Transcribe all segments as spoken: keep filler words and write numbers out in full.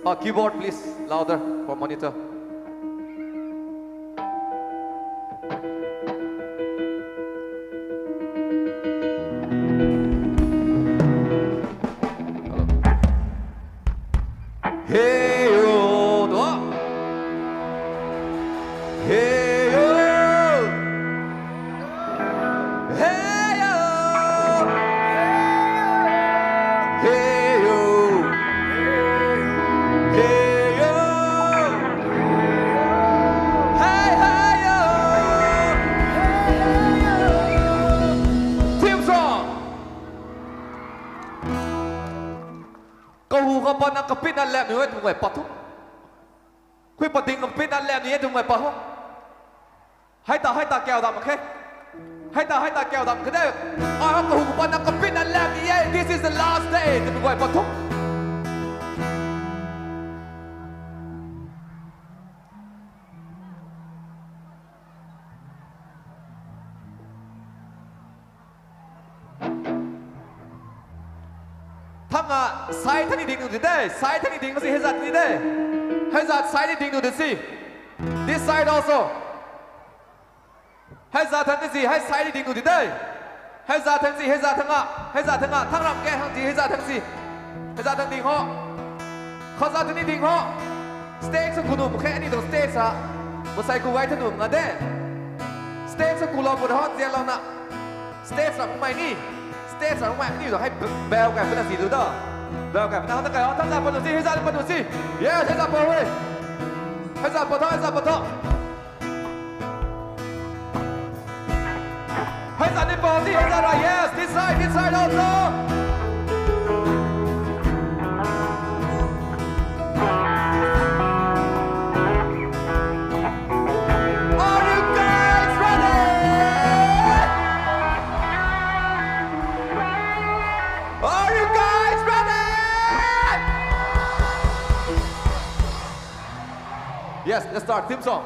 Uh, keyboard, please, louder for monitor. Hello. Hey yo, do. Hey yo. Hey yo. Hey yo. Hey yo. Hey, hey yo. Theme song. Kahu khou patna kapitna lam ni e twmei pat tho. Khui pating kapitna lam ni e twmei pat tho. Hei ta, hei ta kau dam khe. Hei ta, hei ta kau dam khe de. Ai ha kahu khou patna kapitna lam ni e. This is the last day twmei guay pat tho. Thangna, side thangc ni ding nu di de, side thangc ni ding si, hei zat ni de. Hei zat side ni ding nu di si. This side also. Hei zat thangc ni si, hei side ni ding nu di de. Hei zat thangc si, hei zat thangc a, hei zat thangc a, thangc ram ke thangc si, hei zat thangc si. Hei zat thangc ding ho. Khou zat thangc ni ding ho. Stage sa ku nu mak khe, aniu tuang stage sa. Masei ku gay thanu nga de. Stage sa kulou pu ho, nzianlouna. Stage ramei ni. Stage ramei ni tu hei bell kai puna si tu da. Bell kai puna hana kai, thangc zat pat nu si, hei zat pat nu si. Yes, hei zat pat e. Hei zat pat tho, hei zat pat tho. Hei zat ni pat si, hei zat ra, yes, this side, this side also. Are you guys ready? Are you guys ready? Yes, let's start. Theme song.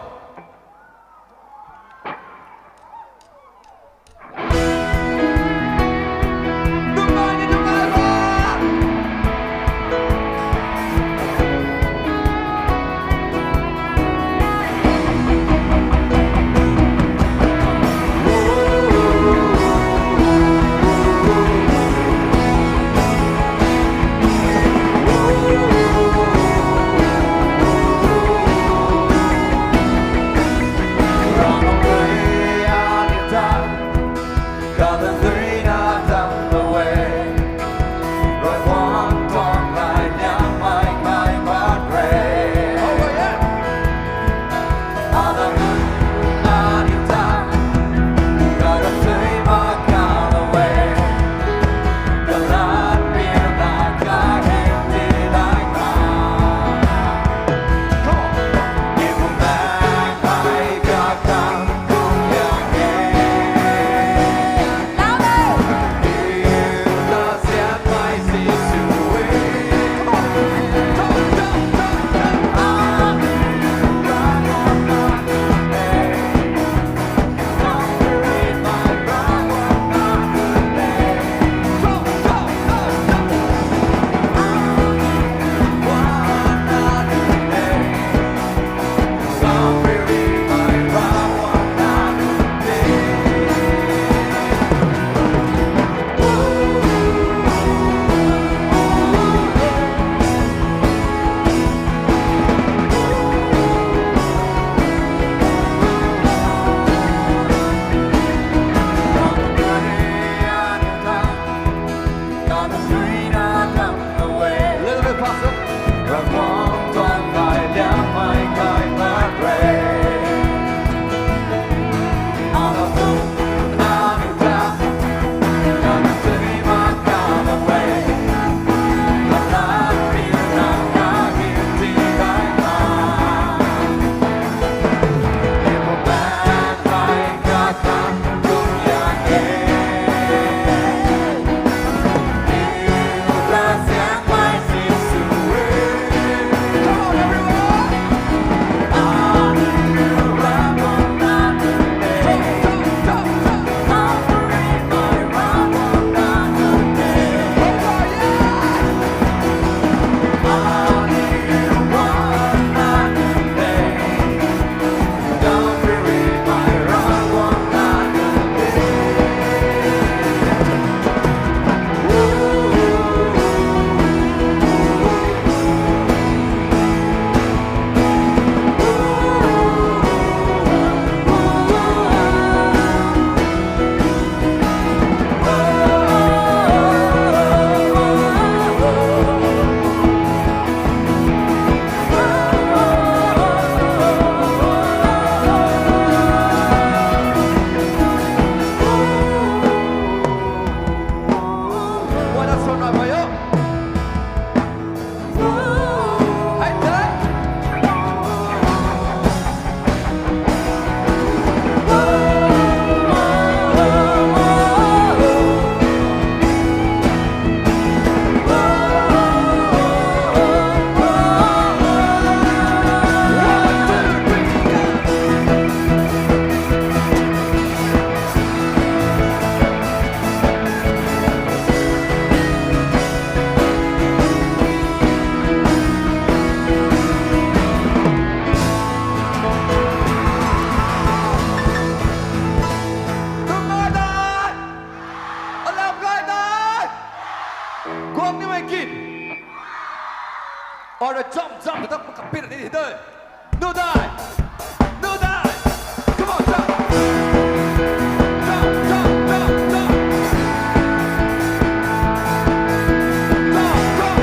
Or jump, jump, jump, kapit ni de. Nu dai. Nu dai. Come on, jump. Jump, jump, jump, jump. Jump, jump.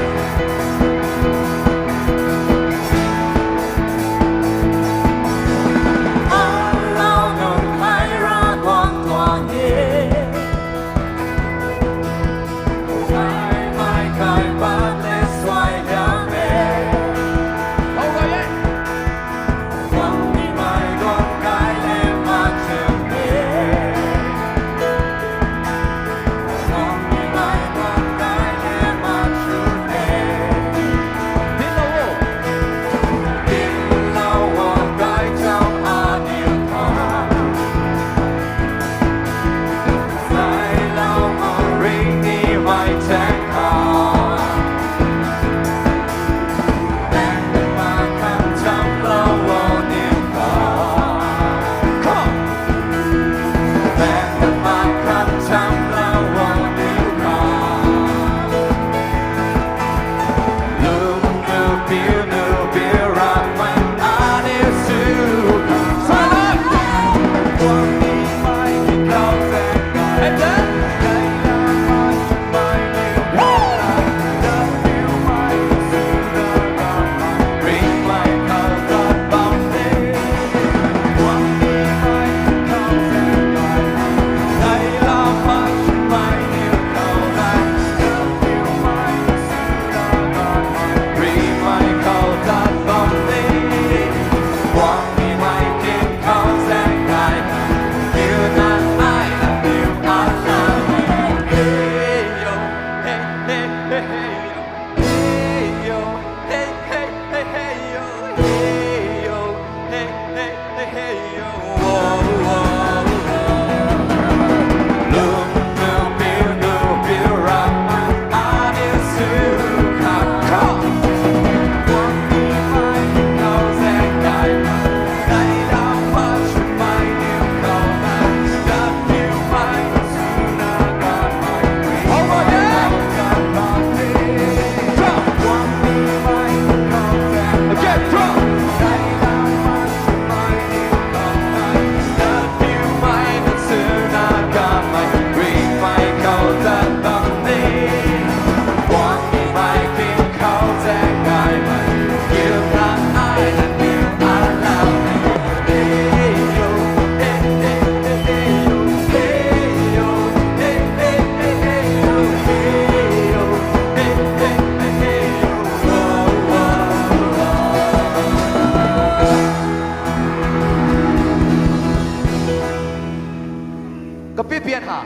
Kapi pian ha?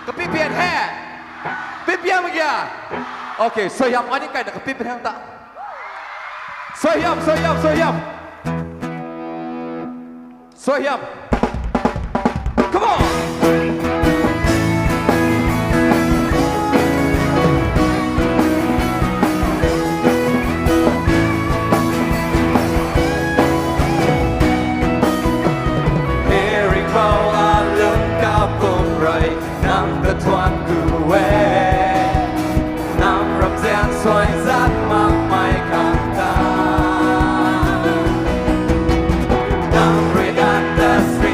Kapi pian he? Pi pian mak ge? Okay, suaihiam, aning kaina kapi pian ta. Suaihiam, suaihiam, suaihiam. Suaihiam. Come on. Hei ringcbau alung kapumc rui nang ta thuan ku e. Nang ramzian suai zat makmei khang ta, nang rui nang ta sri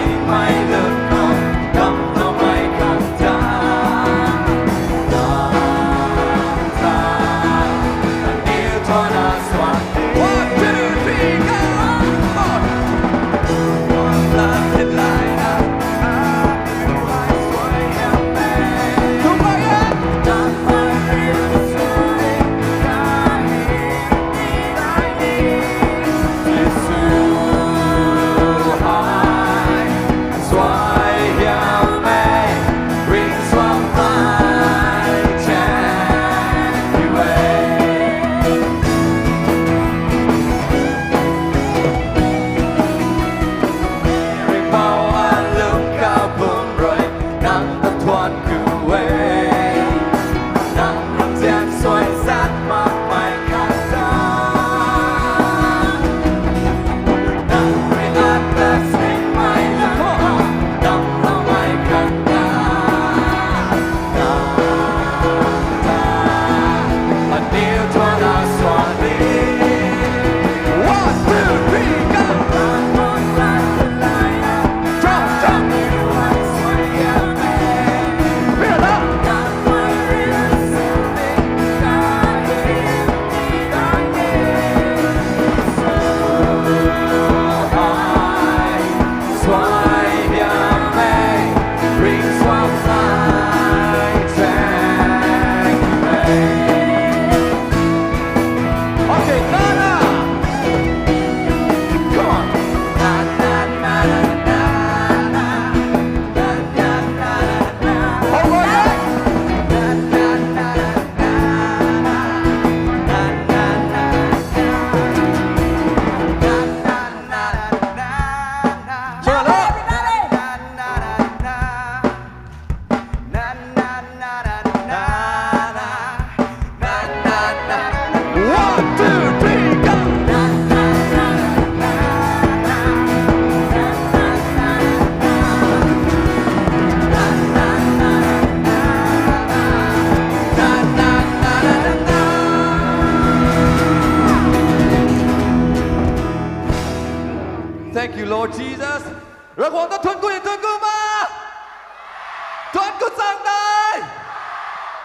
Tat ku chang dai.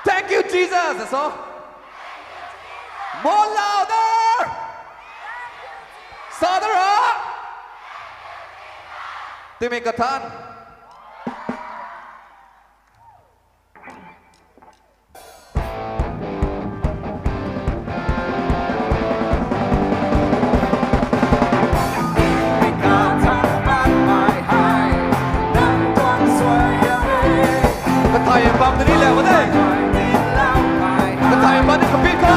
Thank you, Jesus. That's all. More louder. Sa da ra. Timei kathan. Kathai bam ni le, mane. Kathai bam ni kapit kha.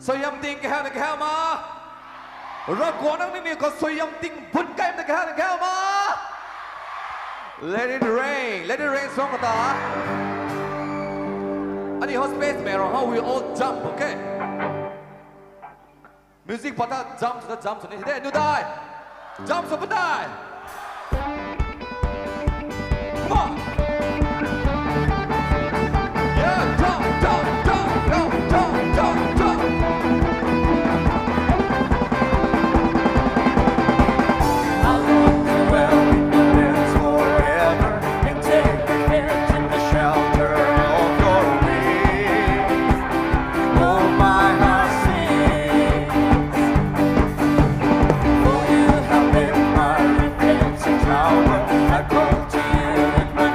Suaihiam ting kahaw na kahaw ma? Ravguangc nang nimei khou suaihiam ting bun kai na kahaw na kahaw ma? Let it rain, let it rain song kata. Ani hou space mei rau how we all jump, okay? Music pata jump sw ta jump sw ni de, nu dai. Jump sw pa dai. Come on. Yeah, jump, jump, jump, jump, jump, jump, jump. I long to dwell in your presence forever and take refuge in the shelter of your wings. Oh, my heart sings, for you have been my refuge and tower. I come to you in my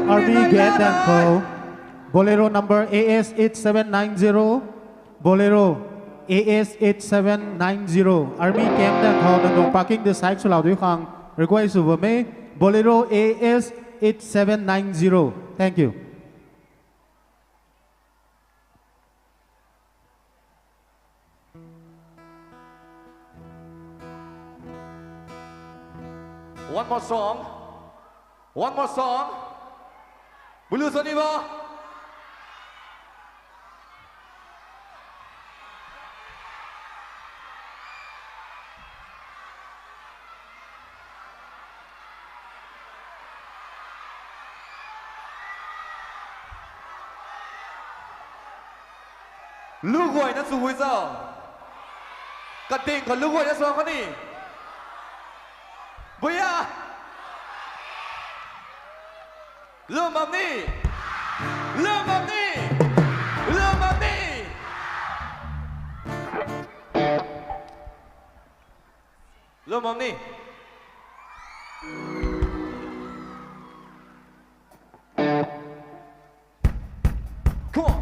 Army gate dan khou, Bolero number A S eight seven nine zero, Bolero A S eight seven nine zero, Army camp dan khou nang tuang parking de side swlou dui khang request sw bam e, Bolero A S eight seven nine zero. Thank you. One more song. One more song. Bulu soniba. Lu guayna sw hui zau. Kating khou lu guayna sw khou ni. Buya. Lu mam ni. Lu mam ni. Lu mam ni. Lu mam ni. Come on.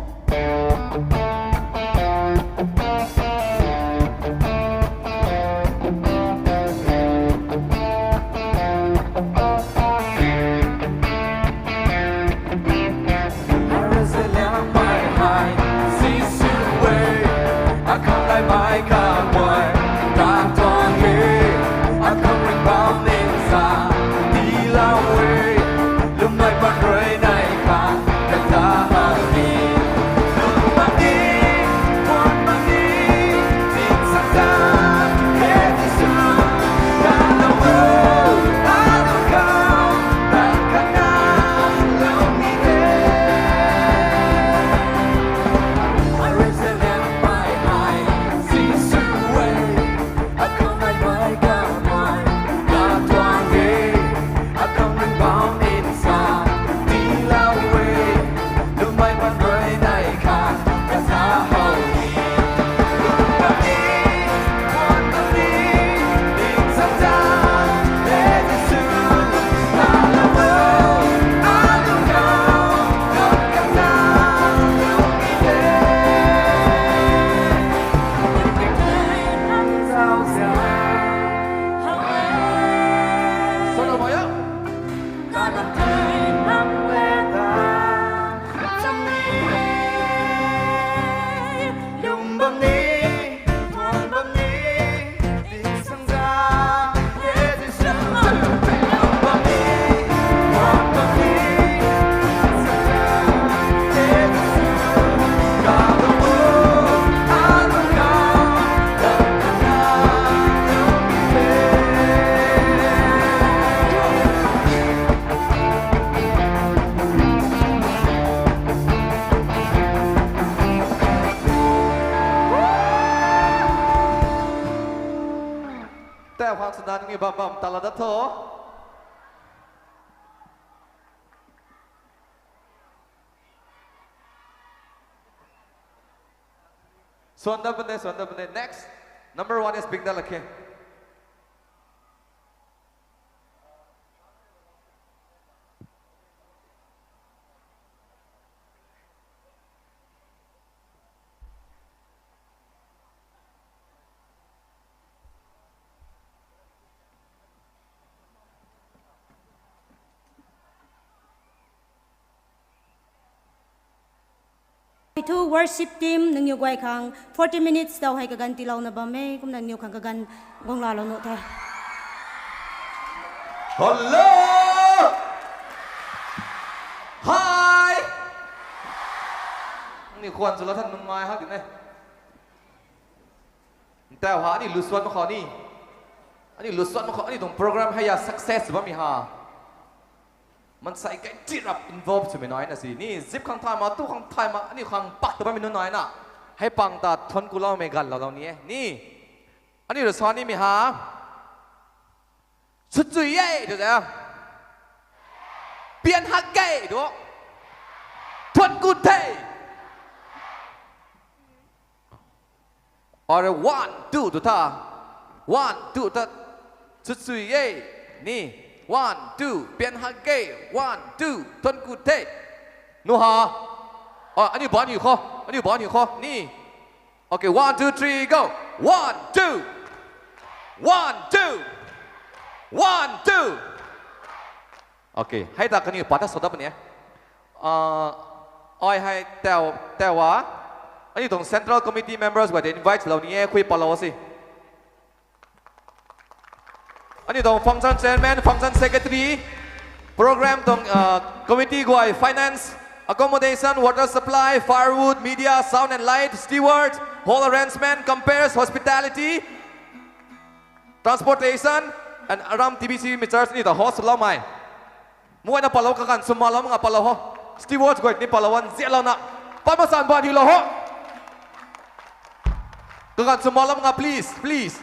Tei hak swna nangniw bam bam tala dat tho. Suan dat bam de, suan dat bam de. Next, number one is Bingda Lakhe. Thu worship team nangniw guay khang forty minutes taw hei kaganv tiilouna bam e, kumna nangniw khang kaganv guang laalou nuh the. Hello! Hi! Ni khwan swlou than nunmei hak ne. Ntaw ha, aniu lusuan mak khou ni. Aniu lusuan mak khou, aniu tuang program hei a success bammei ha. Maansei kai tirap involve swmei naina si. Ni zip khang thay ma, tu khang thay ma, aniu khang pak ta bammei nunc naina. Hei pang ta thuan kuloumei ganv lou lou ni e. Ni. Aniu rui sa nimei ha. Swchui e, tu de. Pian hak ge, tu. Thuan ku the. Are one, two, tu tha. One, two, ta. Swchui e. Ni. One, two, pian hak ge. One, two, thuan ku the. Nu ha. Ah, aniu ba aniu khou, aniu ba aniu khou ni. Okay, one, two, three, go. One, two. One, two. One, two. Okay, hei ta kaniw pat ta sa dat puni e. Ah, ai hei tau tau a. Aniu tuang Central Committee members guay tei invite lou ni e, khui palou si. Aniu tuang function chairman, function secretary, program tuang, uh, committee guay, finance, accommodation, water supply, firewood, media, sound and light, steward, hall arrangement, compares, hospitality, transportation, and Aram T B C in charge aniu ta host loumei. Muayna palou kaganv sw malou nga palou ho. Steward guay ni palou an zialouna. Pat masan ban hilou ho. Kaganv sw malou nga, please, please.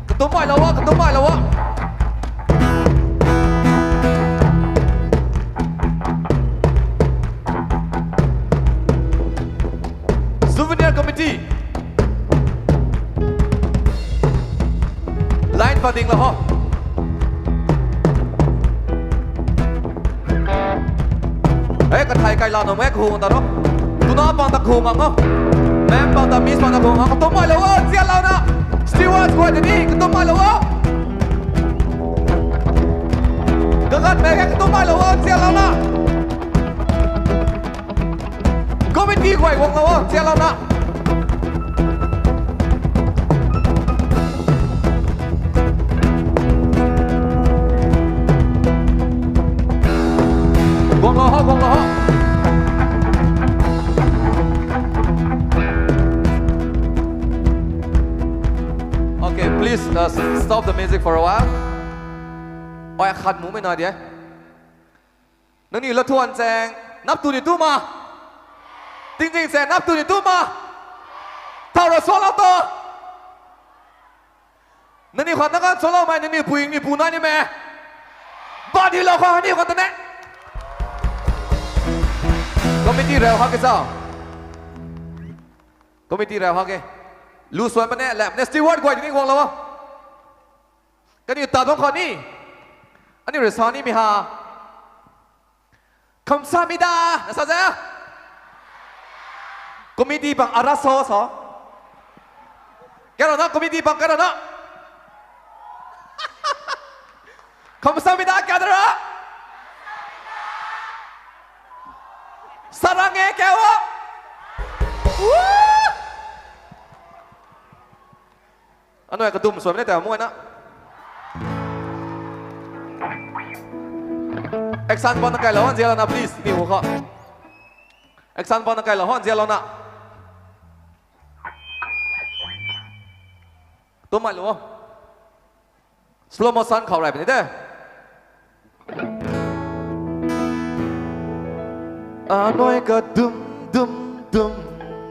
Katummei lou a, katummei lou a. Souvenir committee. Line pading lou ho. E, kathai kai la nung e, kahung ta ro. Tuna pang ta kahung ang o. Ma'am pang ta, miss pang ta kahung ang. Katummei lou o, zialouna. Steward guay tei ni, katummei lou o. Kaganv mei e, katummei lou o, zialouna. Committee guay guanglou o, zialouna. Guanglou ho, guanglou ho. Okay, please, uh, s-, stop the music for a while. Ai khat mumei na di e. Nangniw lathuan chaeng nap tu ni tu ma? Tingting chaeng nap tu ni tu ma? Thau ra salou to. Nangniw khat na kan saloumei, nangniw pui ni pu nai ni me. Body lou khou aniw khat ta ne. Committee rau hak ke sa. Committee rau hak ke. Lu suan pune, lap ne, steward guay ni guanglou o. Kaniw ta tuang khou ni. Aniu rui sa nimei ha. Kamsamida, na sa ze? Committee pang ara so, so. Karo na, committee pang karo na. Kamsamida, kya dara? Sarang e, kya wo? Woo! Anui kadum suam ne ta muay na. Action pang na kailou an zialouna, please. Ni hu kho. Action pang na kailou an zialouna. Tumei lou. Slow motion khou rap ni de. Anui kadum, dum, dum,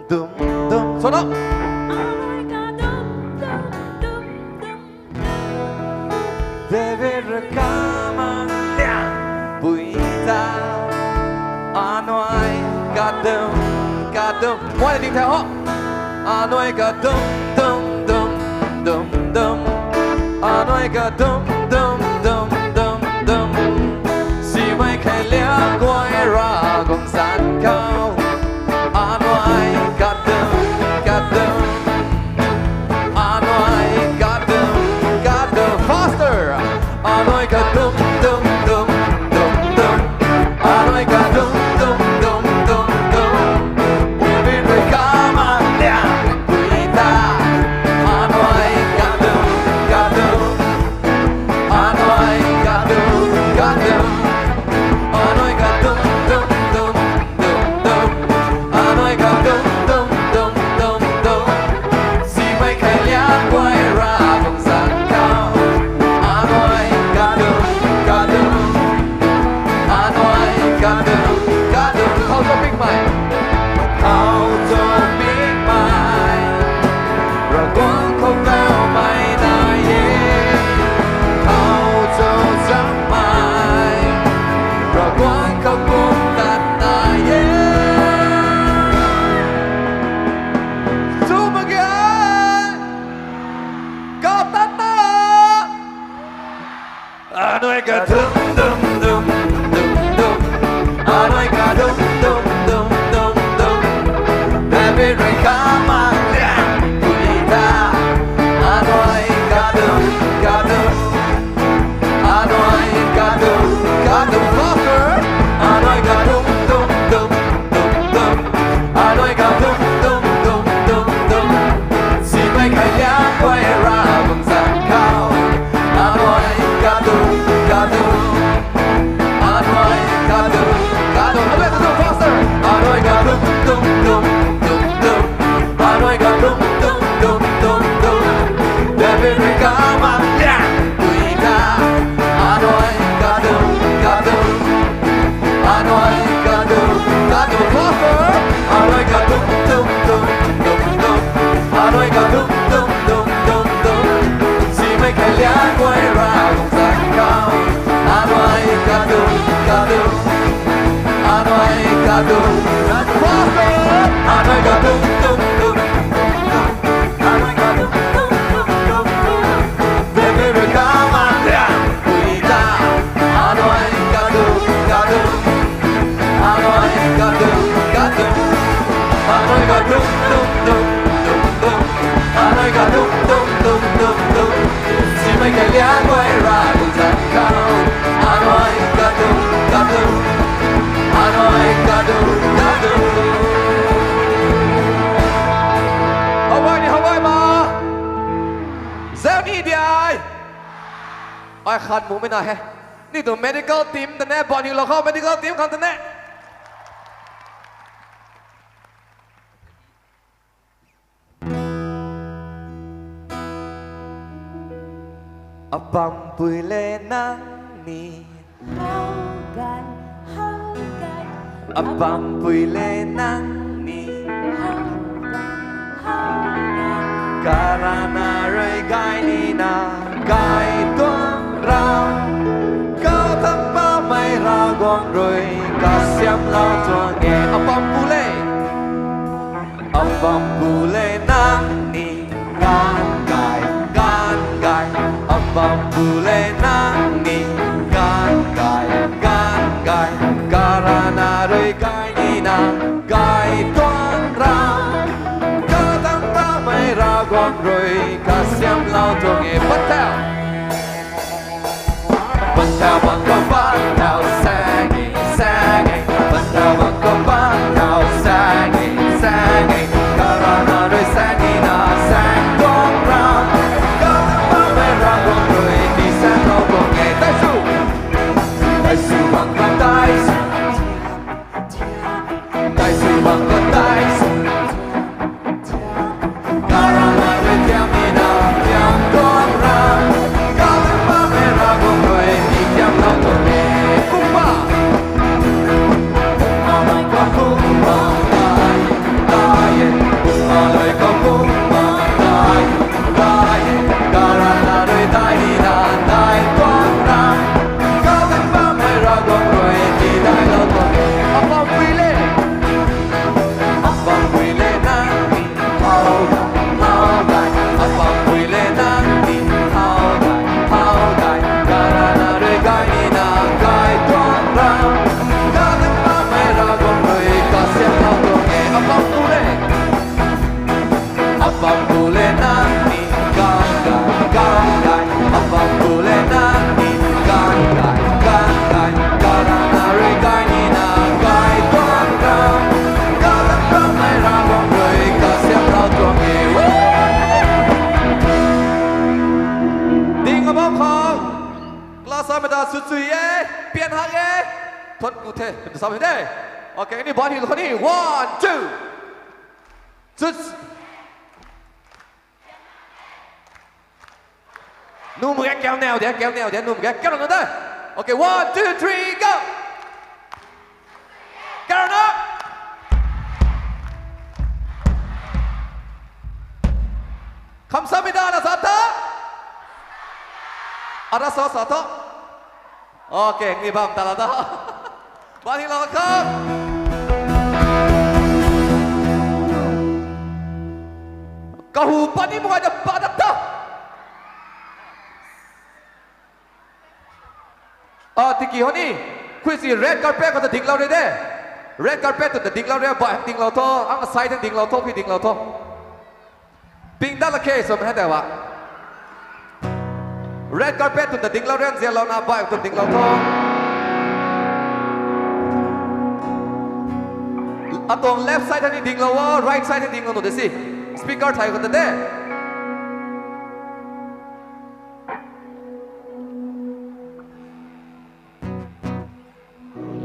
dum, dum. Sona. Anui kadum, dum, dum, dum, dum. David rui kamang liang pui ta. Anui kadum, kadum. Muay ding the ho. Anui kadum, dum, dum, dum, dum. Anui kadum, dum, dum, dum, dum. Simei khe liang guay ra gum san khou. Anui kadum, kadum. Anui kadum, kadum. Faster. Anui kadum, dum, dum, dum, dum. Anui kadum, dum, dum, dum, dum. David rui kamang liang pui ta. Anui kadum, kadum. Ka dum dum dum dum dum. Anoi ka dum dum dum dum dum. Baby rui ka mang liang pui ta. Anoi ka dum ka dum. Anoi ka dum ka dum. Faster. Anoi ka dum dum dum dum dum. Anoi ka dum dum dum dum dum. Simei kai liang guay ra bang zang khou. Anoi ka dum ka dum. Anoi ka dum ka dum. Anoi ka dum faster. Anoi ka dum dum dum dum dum. Anoi ka dum dum dum dum dum. Baby rui ka mang liang pui ta. Anoi ka dum ka dum. Anoi ka dum ka dum faster. Anoi ka dum dum dum dum dum. Anoi ka dum dum dum dum dum. Simei kai liang guay ra bang zang khou. Anoi ka dum ka dum. Anoi ka dum ka dum faster. Anoi ka dum dum dum dum dum. Anoi ka dum dum dum dum dum. Baby rui ka mang liang pui ta. Anoi ka dum ka dum. Anoi ka dum ka dum. Anoi ka dum dum dum dum dum. Anoi ka dum dum dum dum dum. Simei kai liang guay ra bang zang khou. Anoi ka dum ka dum. Anoi ka dum ka dum. How ai ni, how ai ma? Zau ni diai. Ai khat mumei na he. Ni tu medical team ta ne, bani lou khou medical team khang ta ne. Apampui le nang ni. How gay, how gay. Apampui le nang ni. How gay, how gay. Karana rui gay nina, gay tuang ra. Kau thangc Poubauhmei Ravguangc rui kasiamhlou tuang e. Apampui le. Apampui le nang ni, ganv gay, ganv gay. Apampui le nang ni, ganv gay, ganv gay. Karana rui gay nina, gay tuang ra. Kau thangc Poubauhmei Ravguangc rui kasiamhlou tuang e. Pat thau. Pat thau bang khou pat thau sang e, sang e. Pat thau bang khou pat thau sang e, sang e. Karana rui sang nina sang tuang ra. Kau thangc Poubauhmei Ravguangc rui kasiamhlou tuang e. Taisu. Taisu bang khou taisu. Taisu bang khou taisu. Karana rui thiam nina thiam tuang ra. Kau thangc Poubauhmei Ravguangc rui kasiamhlou tuang e. Kumna. Kumna bang khou kumna dai, dai e. Kumna lui khou kumna dai, dai e. Karana rui dai nina dai tuang ra. Kau thangc Poubauhmei Ravguangc rui tidailou tuang e. Apampui le. Apampui le nang ni, how gay, how gay. Apampui le nang ni, how gay, how gay. Karana rui gay nina gay tuang ra. Kau thangc Poubauhmei Ravguangc rui kasiamhlou tuang e. Apampui le. Apampui le nang ni, ganv gay, ganv gay. Apampui le nang ni, ganv gay, ganv gay. Karana rui gay nina gay tuang ra. Kau thangc Poubauhmei Ravguangc rui kasiamhlou tuang e. Ding abam khou. Class amei ta sw chui e, pian hak e. Thon ku the, sa e de. Okay, ni bani lou khou ni. One, two. Sw. Num ge, kau nau de, kau nau de, num ge, kau nau de. Okay, one, two, three, go. Kau nau. Kham sa mi da na sa ta. Ara sa sa ta. Okay, ni bam ta la da. Bani lou khou. Kahu pani muai da pa da ta. A, tiki ho ni. Khui si red carpet khou ta dinglou re de. Red carpet tu ta dinglou re, baih dinglou tho, ang side ta dinglou tho, phi dinglou tho. Ping da la khe, sw hei tei wa. Red carpet tu ta dinglou re, nzianlouna baih tu dinglou tho. Atuang left side ni dinglou o, right side ni dinglou nu de si. Speaker thai khou ta de.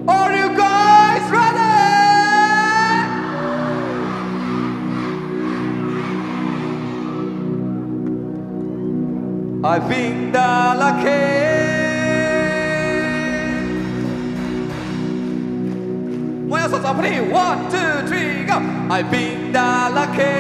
Are you guys ready? Ai ping da la khe. Maya sa sa puni. One, two, three, go. Ai ping da la khe.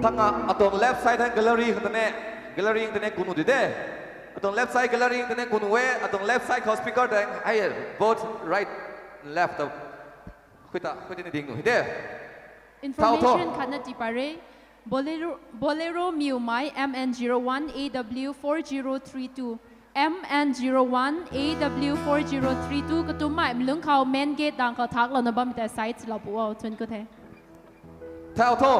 Thanga atuang left side hei gallery khou tei ne, gallery tei ne kunu di de. Atuang left side gallery tei ne kunu e, atuang left side khou speaker tei hei both right, left ta. Khui ta, khui tei ni ding nu hei de. Information khatna tii pat re. Bolero, Bolero Miumai M N zero one A W four zero three two. M N zero one A W four zero three two katummei mi lungc khou main gate dang khou thaklouna bammei tei side lou pu o, thuanc ku the. Thau tho.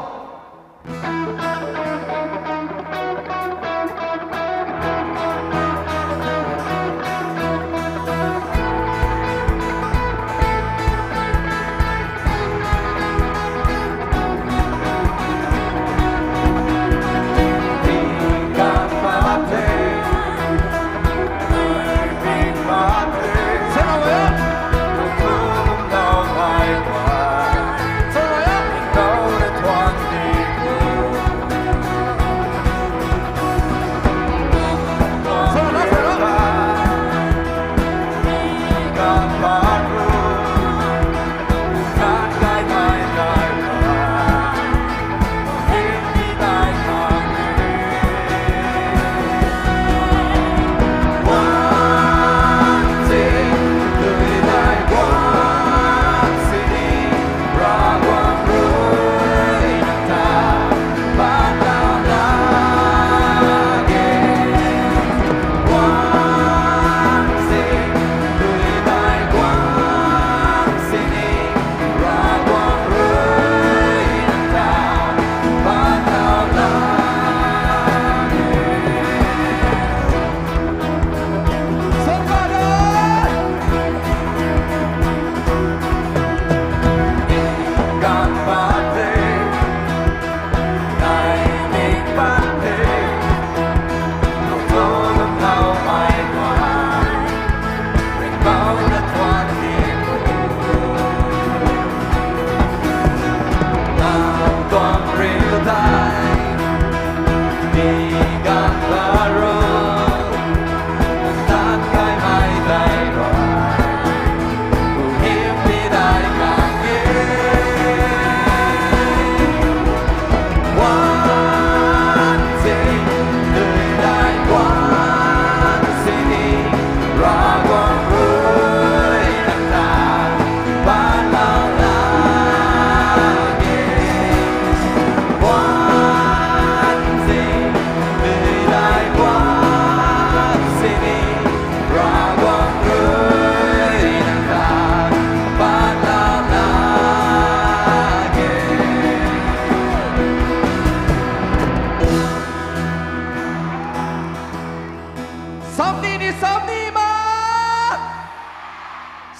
Samni ni samni ma.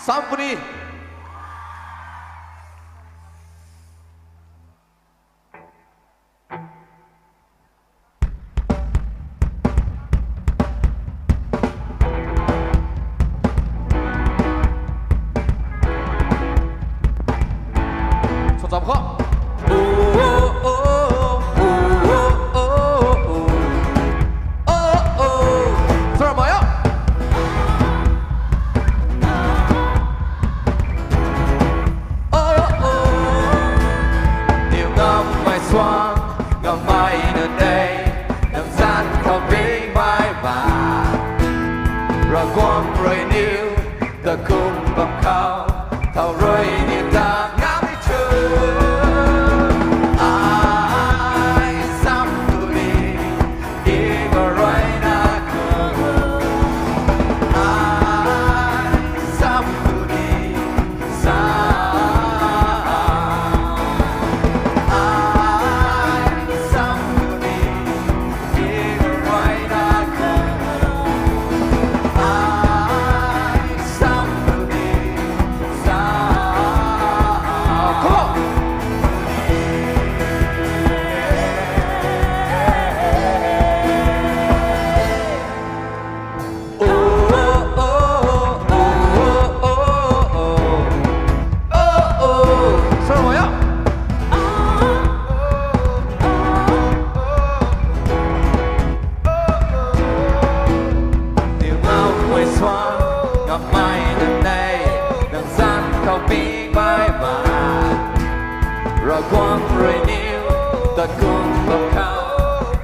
Sampuni. Sachap kho. Sara maya. Niw ngammei suang, ngammei na tei, nang zanc khou bimei ma. Ravguangc rui niw, ta kum bam khou, thau rui niw ta ngammei chu. Ai, sam tu ni, i ga rui na ku. Ai, sam tu ni, sa. Ai, sam tu ni, Niw ngammei suang, ngammei na tei, nang zanc khou bimei ma. Ravguangc rui niw, ta kum bam khou,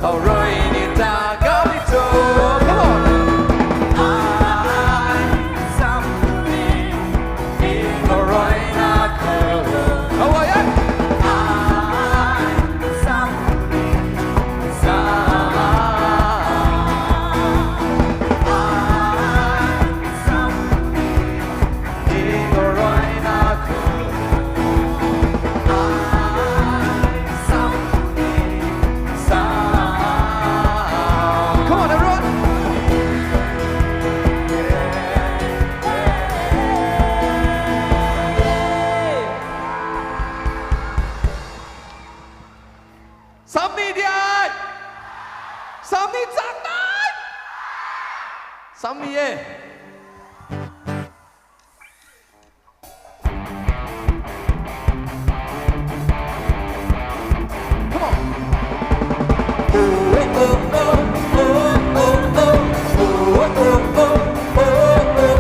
thau rui niw ta ngammei chu. Come on. Ai, sam tu ni, i ga rui na ku. How are you? Ai, sam tu ni, sa. Ai, sam tu ni, i ga rui na ku. Ai, sam tu ni, sa. Come on, everyone. Samni diai! Samni chang nai! Samni e! Come on!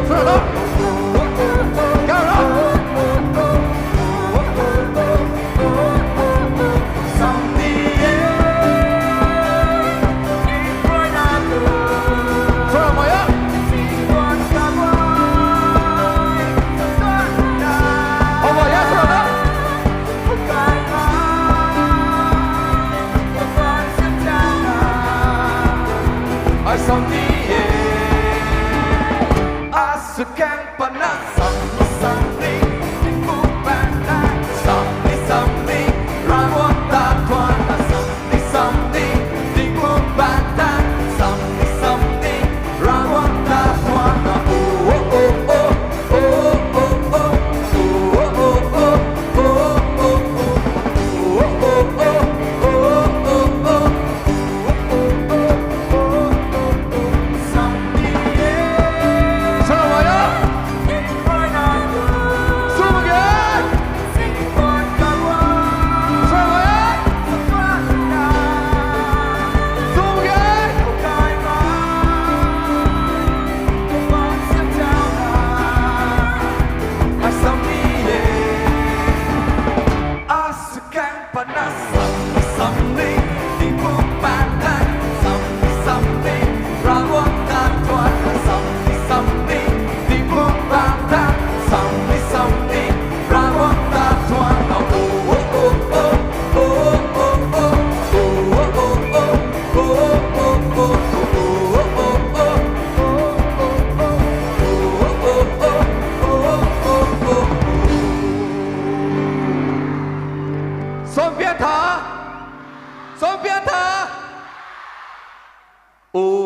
Turn it up! Go, go! Something, something, Ravguangc ta thuan, something, something, tingkum bang ta, something, something, Ravguangc ta thuan, oh, oh, oh. Something, yeah.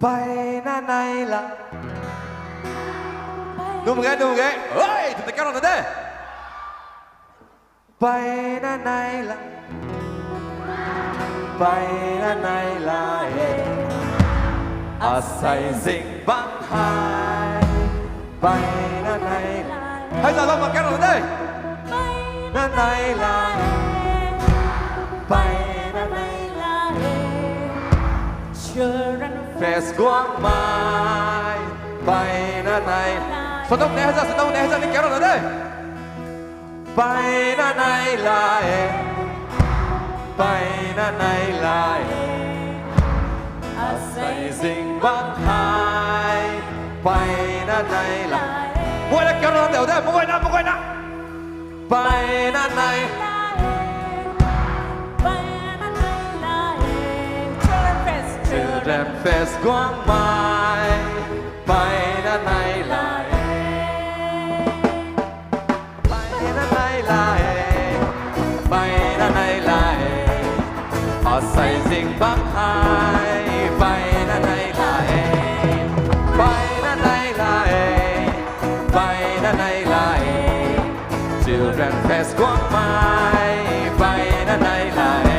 Mpeyna nei la. Num ge, num ge. Hei, tu ta kau rana de. Mpeyna nei la. Mpeyna nei la e. Asei zingbangc hei. Mpeyna nei la. Hei, zalou ma kau rana de. Mpeyna nei la e. Mpeyna nei la e. Children fest guangmei. Mpeyna nei. Sadam ne hei za, sadam ne hei za ni kau rana de. Mpeyna nei la e. Mpeyna nei la e. Asei zingbangc hei. Mpeyna nei la e. Muayna kau rana de, de, muayna, muayna. Mpeyna nei. Children fest guangmei. Mpeyna nei la e. Mpeyna nei la e. Mpeyna nei la e. Asei zingbangc hei. Mpeyna nei la e. Mpeyna nei la e. Mpeyna nei la e. Children fest guangmei. Mpeyna nei la e.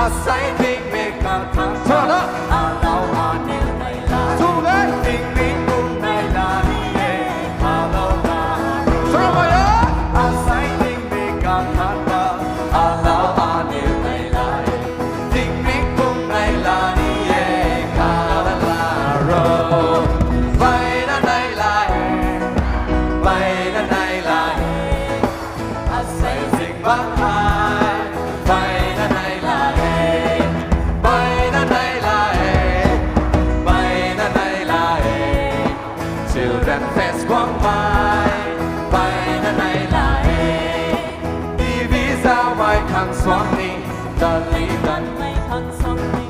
Asei tingmik kau thang. Sana. Alou aniu nei la. Sumei. Tingmik pum nei la ni e. Alou na. Sana maya. Asei tingmik kau thang ta. Alou aniu nei la e. Tingmik pum nei la ni e. Kala la ro. Mpeyna nei la e. Mpeyna nei la e. Asei zingbangc hei. Mpeyna nei la e. Mpeyna nei la e. Mpeyna nei la e. Children fest guangmei. Mpeyna nei la e. T V zaumei khang suang ni. Tat li tatmei khang suang ni.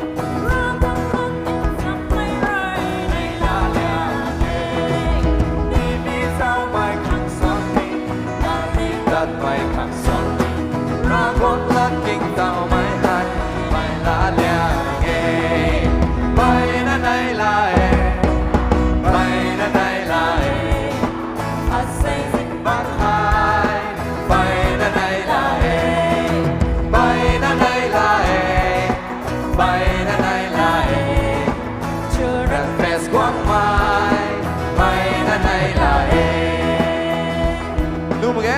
Ravguangc lat king taumei rui nei la liang e. T V zaumei khang suang ni. Tat li tatmei khang suang ni. Ravguangc lat king taumei hei. Mpeyna nei la liang e. Mpeyna nei la e. Mpeyna nei la e. Asei zingbangc hei. Mpeyna nei la e. Mpeyna nei la e. Mpeyna nei la e. Children fest guangmei. Mpeyna nei la e. Num ge.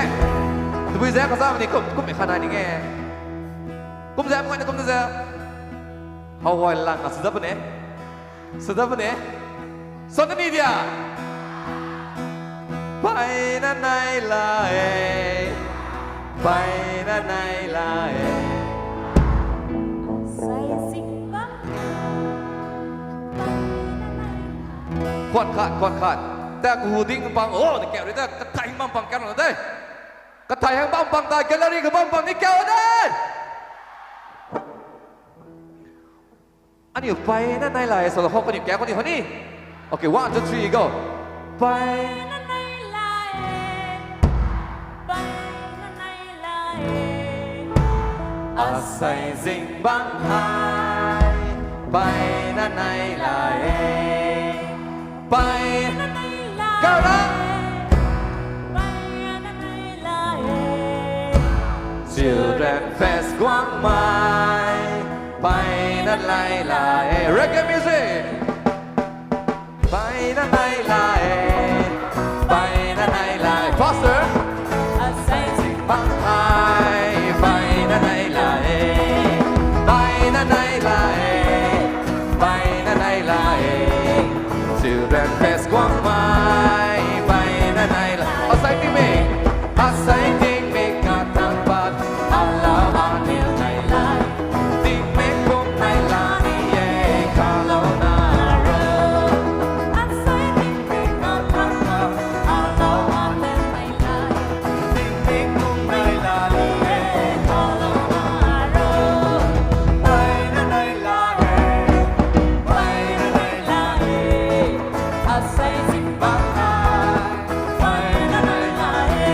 Tabui zak kazam ni kum, kum mi khanai ni nge. Kum zak, kum zak. How huay lang a sw dat puni. Sw dat puni. Sw dat ni dia. Mpeyna nei la e. Mpeyna nei la e. Khat khat, khat khat. Ta kahu ding pang, oh, ni kau ri ta, kathai hang bam pang kau na de. Kathai hang bam pang ta, gallery ka bam pang ni kau de. Aniu mpeyna nei la e, solo hok kaniw kau kani honi. Okay, one, two, three, go. Mpeyna nei la e, mpeyna nei la e. Asei zingbangc hei, mpeyna nei la e. Mpey Children Fest guangmei, mpeyna nei la e. Reggae music. Mpeyna nei la e, mpeyna nei la e. Faster. Asei zingbangc hei, mpeyna nei la e, mpeyna nei la e, mpeyna nei la e. Children Fest guangmei, mpeyna nei la. Asei tingmik, asei tingmik khat thangc pat, alou aniu nei la, tingmik pum nei la ni e, kalouna ro. Asei tingmik khat thangc pat, alou aniu nei la, tingmik pum nei la ni e, kalouna ro. Mpeyna nei la e, mpeyna nei la e. Asei zingbangc hei, mpeyna nei la e,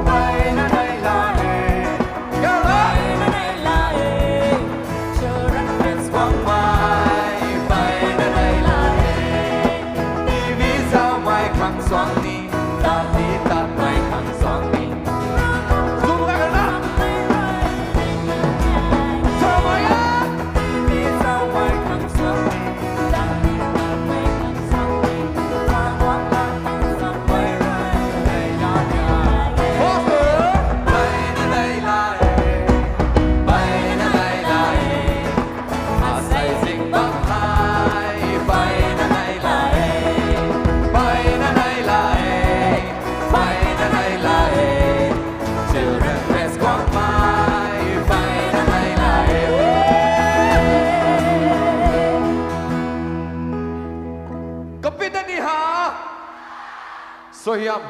mpeyna nei la e, mpeyna nei la e. Children Fest guangmei, mpeyna nei la e. T V zaumei khang suang ni, tat ni tatmei khang suang ni. Zoom gay na. Zaumei e. Kapit na ni ha. Suaihiam.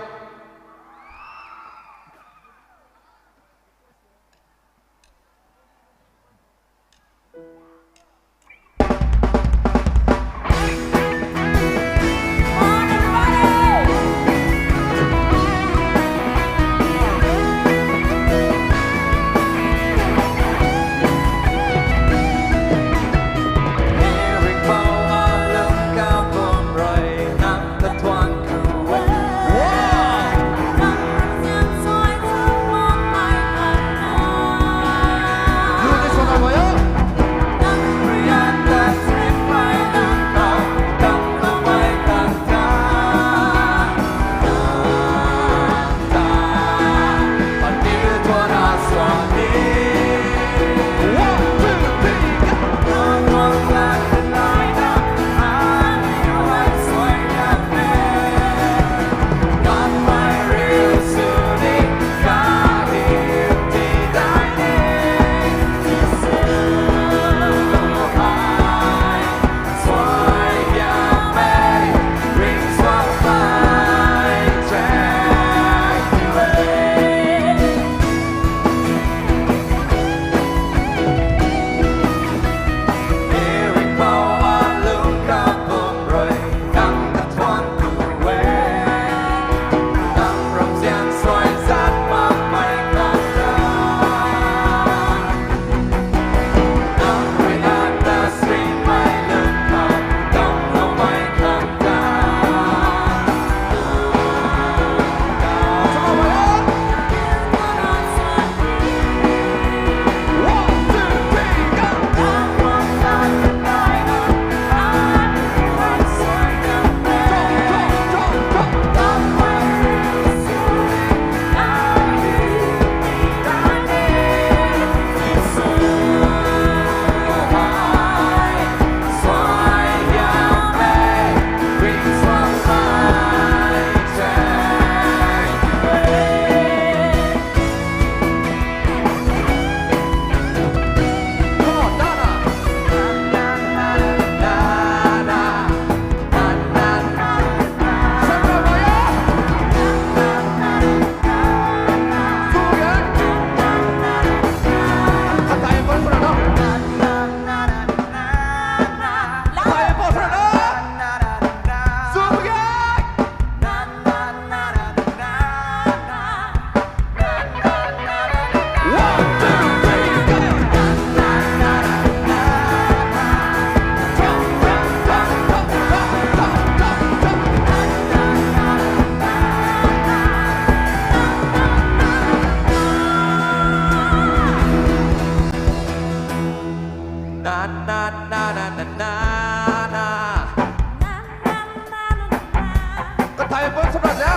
Thai pun sw rat le.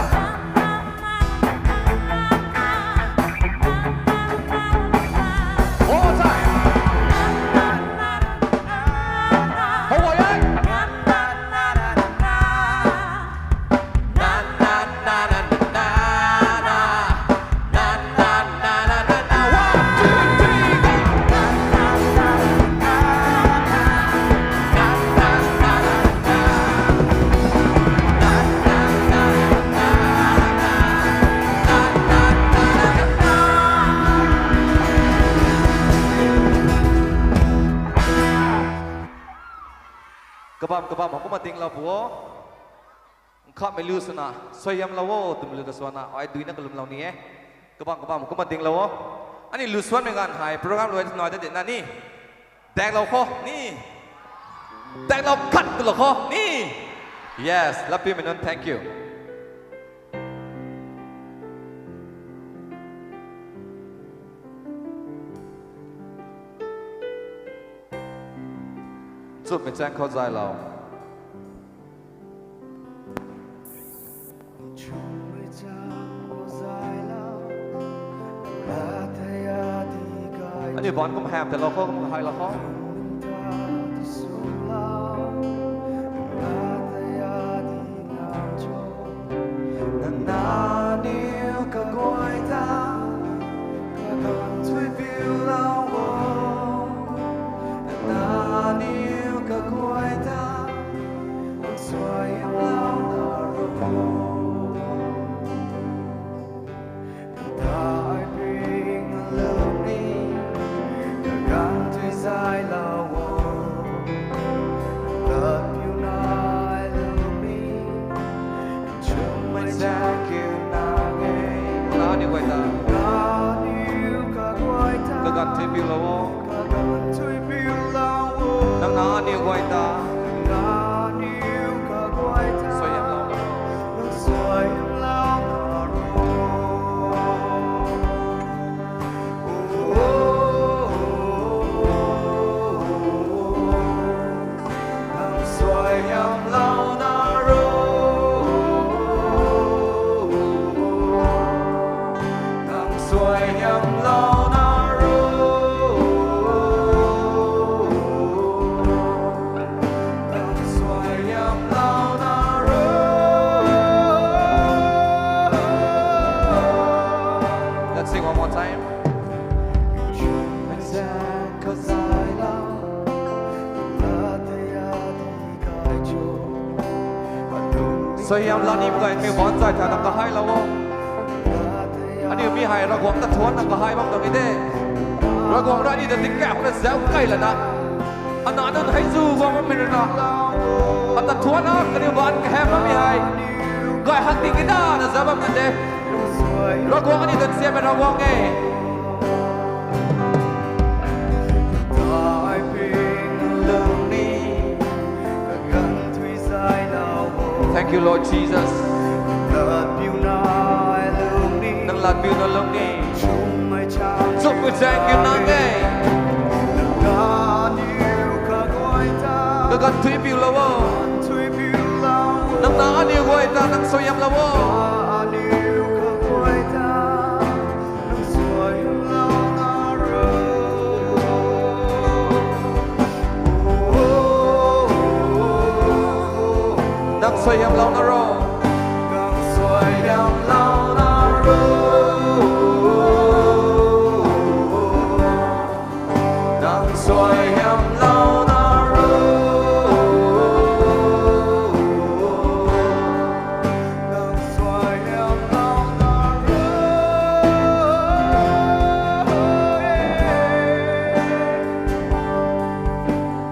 One more time. How are you? Kabam kabam kumna dinglou pu o. Nkhamhmei lu swna, suaihiamlou o twmei lu ta swna ai duina kalumlou ni e. Kabam kabam kumna dinglou o. Aniu lu suanmei ganv hei program luai nai ta di na ni. Daklou kho ni. Daklou khat twlou kho ni. Yes, lapiumei nunc, thank you. Nchumhmei chaeng khou zaylou. Aniu ban kum ham talou kho, kum haylou kho. Nangniw kaguay ta kaganv thuipiulou o. Nangniw kaguay ta nang suaihiamlou na ro. Nang ta ai ping lungning kaganv thui zaylou o. Nang latpiu nai lungning nchumhmei chaeng kiu nang e. Nangniw guay ta, nangniw kaguay ta kaganv thuipiulou o. Kaganv thuipiulou o. Nang nangniw guay ta, nangniw kaguay ta suaihiamlou na ro. Nang suaihiamlou na ro. Nang suaihiamlou na ro. Nang suaihiamlou na ro. Nang suaihiamlou na ro. Let's sing one more time. Suaihiam la nimei guay, aniu baanc zay tha nang kahailou o. Aniu mi hei Ravguangc ta thuanc nang kahai bam tuang e de. Ravguangc rui aniu ta tingkauh khou na zauc key lana, ana nunc hei zu guang bammei rui na, ata thuanc na kaniw baanc kaham bammei hei gay hak ding e da na zauc bam kan de. Ravguangc aniu ta nzianmei Ravguangc e. Thank you, Lord Jesus. Nang latpiuna lungning. Nchumhmei chaeng kiu nang e. Kaganv thuipiulou o. Nang nangniw guay ta nang suaihiamlou o. Nang suaihiamlou na ro. Nang suaihiamlou na ro. Nang suaihiamlou na ro. Nang suaihiamlou na ro.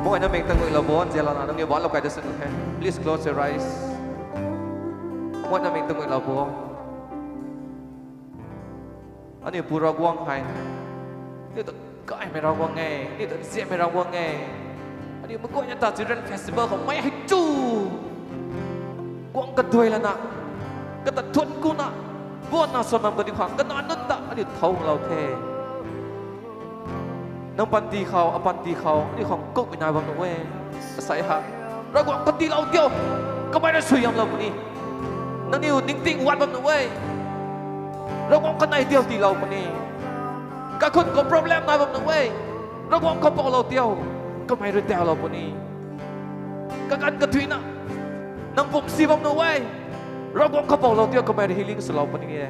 Muaina mik ta nguilou bo, nzianlana nangniw baanc lou kai da sini the. Please close your eyes. Muaina mik ta nguilou bo. Aniu Pu Ravguangc hei, aniu ta gaymei Ravguangc e, aniu ta nzianmei Ravguangc e. Aniu meic guayna ta Children Festival khou mei hei chu guang kaduai lana, kata thuanc kuna, guangna sw bam kadi khang kana nunc ta aniu thau lou the. Nang panty khou, apanty khou aniu khang kukmei nai bam nuh e. Asei ha, Ravguangc panty lou diu, kamei rui suaihiamlou puni. Nangniw ningting wat bam nuh e. Ravguangc kanei diau tiilou puni. Kakhun khou problem nai bam nuh e. Ravguangc khou poulou diau. Kamei rui daulou puni. Kaganv kathuina. Nang pumsi bam nuh e. Ravguangc khou poulou diau, kamei rui healing swlou puni e.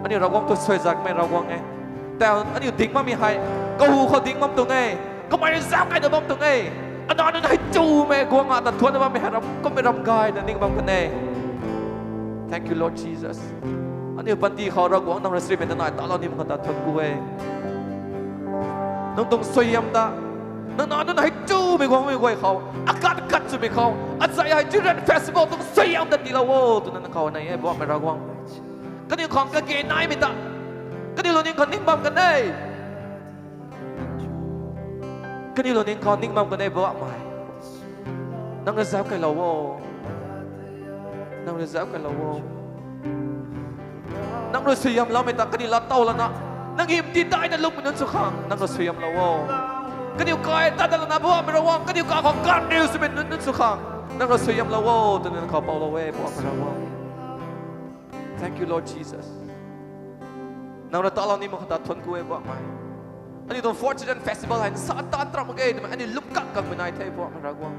Aniu Ravguangc tu suaizakmei Ravguangc e. Tau aniu ding bammei hei, kahu khou ding bam tuang e. Kamei rui zauc kaina bam tuang e. Ana nunc hei chumei guang a ta thuanna bammei hei ram kummei ram gayna ning bam kan e. Thank you, Lord Jesus. Aniu panty khou Ravguangc nang rui srimei ta nai talou nimei khou ta thuanc ku e. Nang tuang suaihiam ta, nang na nunc hei chumei guangmei guay khou, akat kat swmei khou, azei hei Children Festival tuang suaihiam ta tiilou o twna nang khou nai e, Poubauhmei Ravguangc. Kaniw khang kage naimei ta, kaniw lou ning khou ning bam kan e. Kaniw lou ning khou ning bam kan e, Poubauhmei. Nang rui zauc kailou o. Nang rui zauc kailou o. Nang rui suaihiamloumei ta kaniw lat tow lana, nang hym tidaina lungmei nunc sw khang nang rui suaihiamlou o. Kaniw kai tat dat lana, Poubauhmei Ravguangc, kaniw kai khou kanriu swmei nunc nunc sw khang nang rui suaihiamlou o twna nang khou poulou e, Poubauhmei Ravguangc. Thank you, Lord Jesus. Nang rui talou nimei khou ta thuanc ku e, Poubauhmei. Aniu tuang Fourth Children Festival hei nsa taanv tram mak ge twmei aniu lum kak kangmei nai the, Poubauhmei Ravguangc.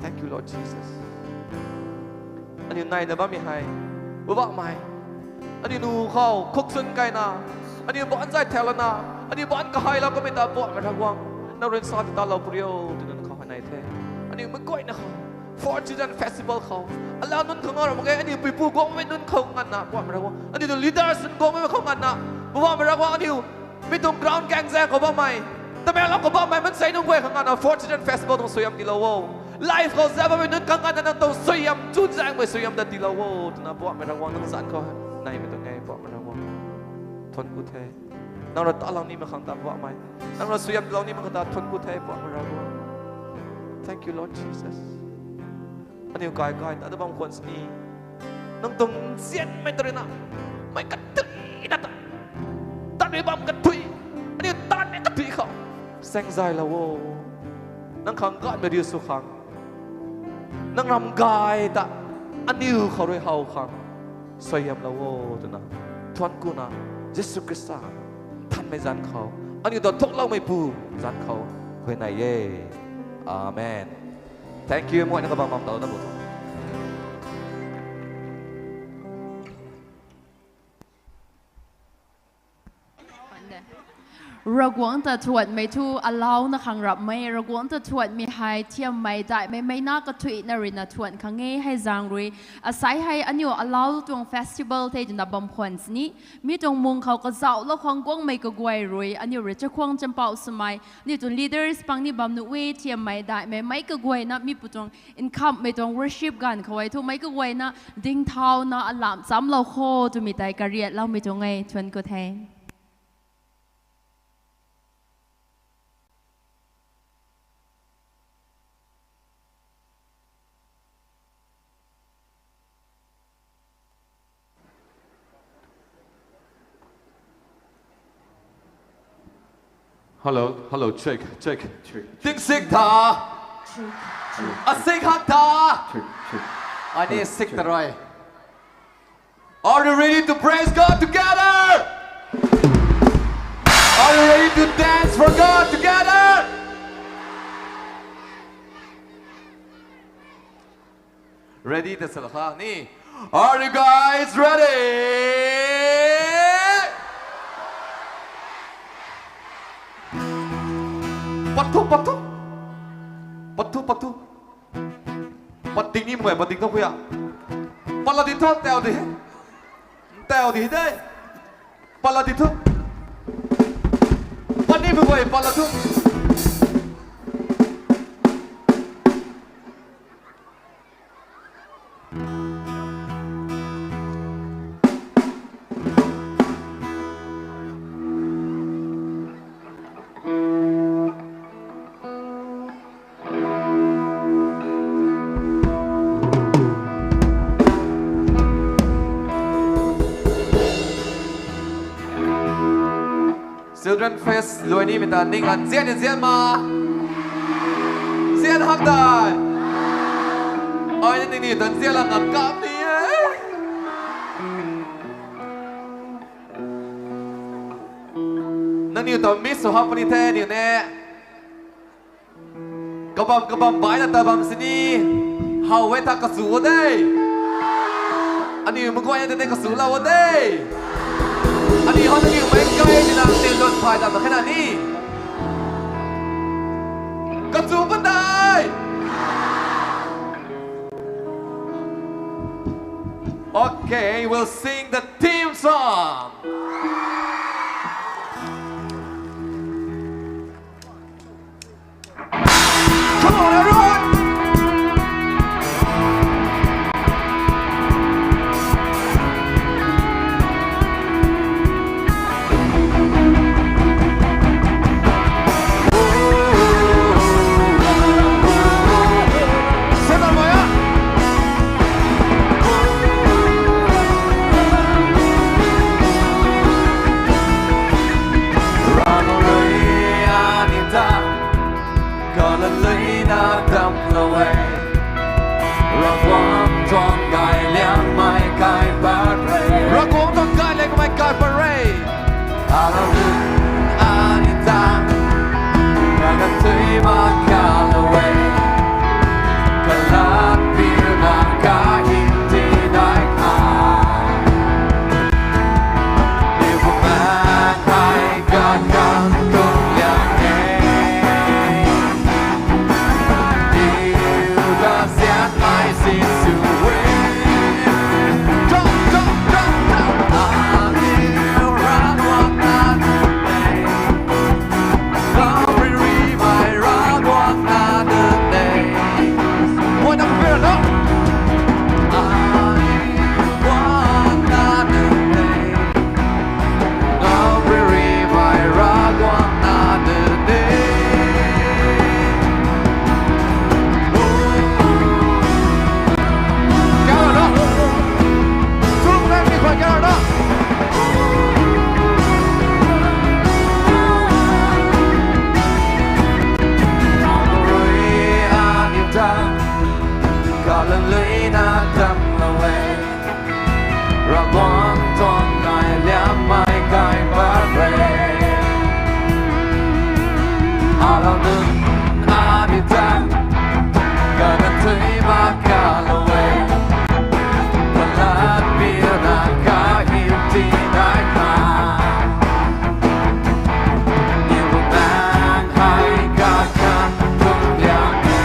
Thank you, Lord Jesus. Aniu naina bammei hei, Poubauhmei, aniu nu khou khuksun kaina, aniu baanc zay thau lana, aniu baanc kahailou kamei ta, Poubauhmei Ravguangc, nang rui nsa ta talou puri o twna nang khou hei nai the. Aniu meic guayna khou Fourth Children Festival khou, alau nunc khou ngau ra mak ge, aniu puipu guangmei nunc khou nganvna, Poubauhmei Ravguangc, aniu tuang leaders nunc guangmei khou nganvna, Poubauhmei Ravguangc, aniu mi tuang ground gaengzaeng khou bammei, Tamenglong khou bammei maansei nunc guay khang nganvna Fourth Children Festival tuang suaihiam tiilou o. Live khou zauc bammei nunc khang nganvna nang tuang suaihiam, chunzaengmei suaihiam ta tiilou o twna, Poubauhmei Ravguangc, nang zanc khou naimei tuang e, Poubauhmei Ravguangc. Thuanc ku the. Nang rui talou nimei khang ta, Poubauhmei. Nang rui suaihiam tiilou nimei khang ta thuanc ku the, Poubauhmei Ravguangc. Thank you, Lord Jesus. Aniu kai kai ta bam khwan sini, nang tuang nzianmei ta ruina, meic kathuina ta, tat rui bam kathui, aniu tatmei kathui khou saengzaylou o. Nang khang ganhmei riu sw khang, nang ram gay ta aniu khou rui how khang suaihiamlou o twna, thuanc kuna, Jisu Khrista nthanmei zanc khou, aniu ta thukloumeipu zanc khou, huayney e. Amen. Thank you, muayna kabam bam talou na bu tho. Ravguangc ta thuanmei thu alauna khang rapmei, Ravguangc ta thuanmei hei thiammei daihmei meic na kathuina ruina thuan khang e. Hei zaeng rui, asei hei aniu alau tuang festival the twna bam khwan sini, mi tuang mung khou kazauhlou khang guangmei kaguay rui aniu rui chakhwang champauh swmei, aniu tuang leaders pang ni bam nuh e, thiammei daihmei meic kaguayna mi pu tuang nkhamhmei tuang worship ganv khou e thu meic kaguayna dingthauna alam chamlou kho twmei tei kariatloumei tuang e. Thuanc ku the. Hello, hello, check, check. Check. Tingsik tha. Check, check. Asik hak tha. Check, check. Ani check, sik check. Taroi. Are you ready to praise God together? Are you ready to dance for God together? Ready ta salou kha ni. Are you guys ready? Pat thu, pat thu. Pat thu, pat thu. Pat ding ni mei, pat ding tho khuya. Pat la di tho, tau di. Tau di de. Pat la di tho. Pat ni mei, pat la tho. Children Fest luai nimei ta ning an nzian ni nzian ma? Nzian hak dai. Ai ni ning ni ta nzian la ngam kam ni e. Aniu ta miss sw hak puni the, aniu ne. Kabam kabam baina ta bam sini. How e ta kachu o de. Aniu maguayna tei kachu lou o de. Aniu hou aniu mei kai ni na tei lut phay dam na khe na ni. Kachu patai. Okay, we'll sing the theme song. Come on, everyone! Ravguangc rui aniu ta kalanluina damclou e. Ravguangc tuang gayliangmei kai pat re. Ravguangc tuang gayliangmei kai pat re. Alauc nunc aniu ta kaganv tui mak kalou e. Kalat piuna kahym ti dai kha. Aniu Bumaengh hei kaganv tuang liang e. Aniu ta sianmei Jisu e. Jump, jump, jump, jump. Aniu Ravguangc na nunc e. Gaanv ri rimei Ravguangc na nunc e. Guayna pira na. Aniu Ravguangc na nunc e. Gaanv ri rimei Ravguangc na nunc e. Kara na. Suru na ni khwan kara na. Ravguangc rui aniu ta kalanluina damclou e. Ravguangc tuang gayliangmei kai pat re. Alauc nunc aniu ta kaganv tui mak kalou e. Kalat piuna kahym ti dai kha. Aniu Bumaengh hei kaganv tuang liang e.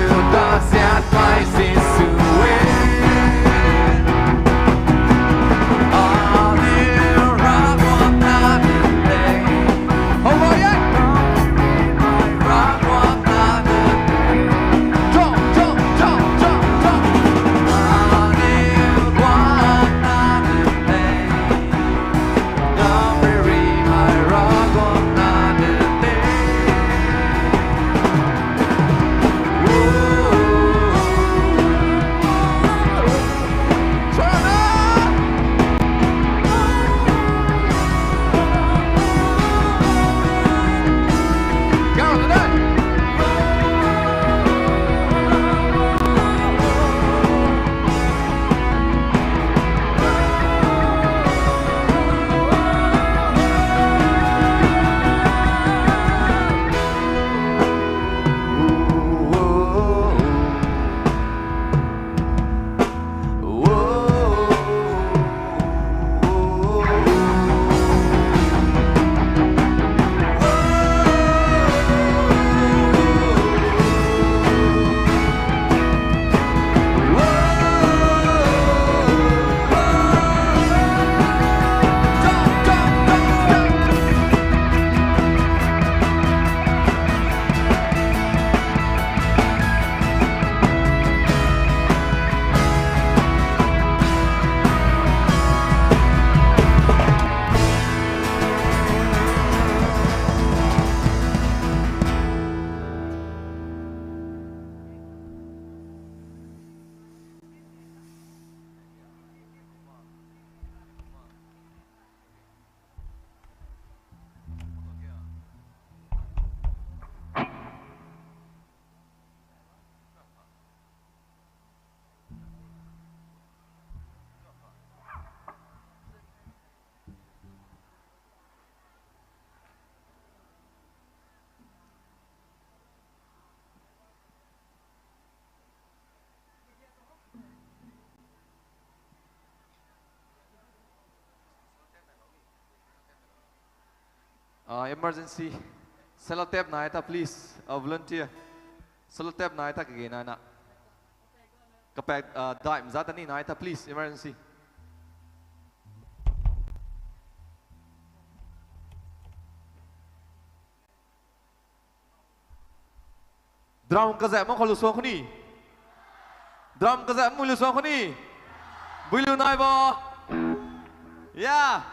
Aniu ta sianmei Jisu e. Aniu Ravguangc na nunc e. Emergency. Sellotape nai ta, please. Volunteer. Sellotape nai ta kage nai na. Kapak daih mza ta ni nai ta, please. Emergency. Drum kazam mak khou lu suang khou ni. Drum kazam mak lu suang khou ni. Bui lu nai bo. Ya.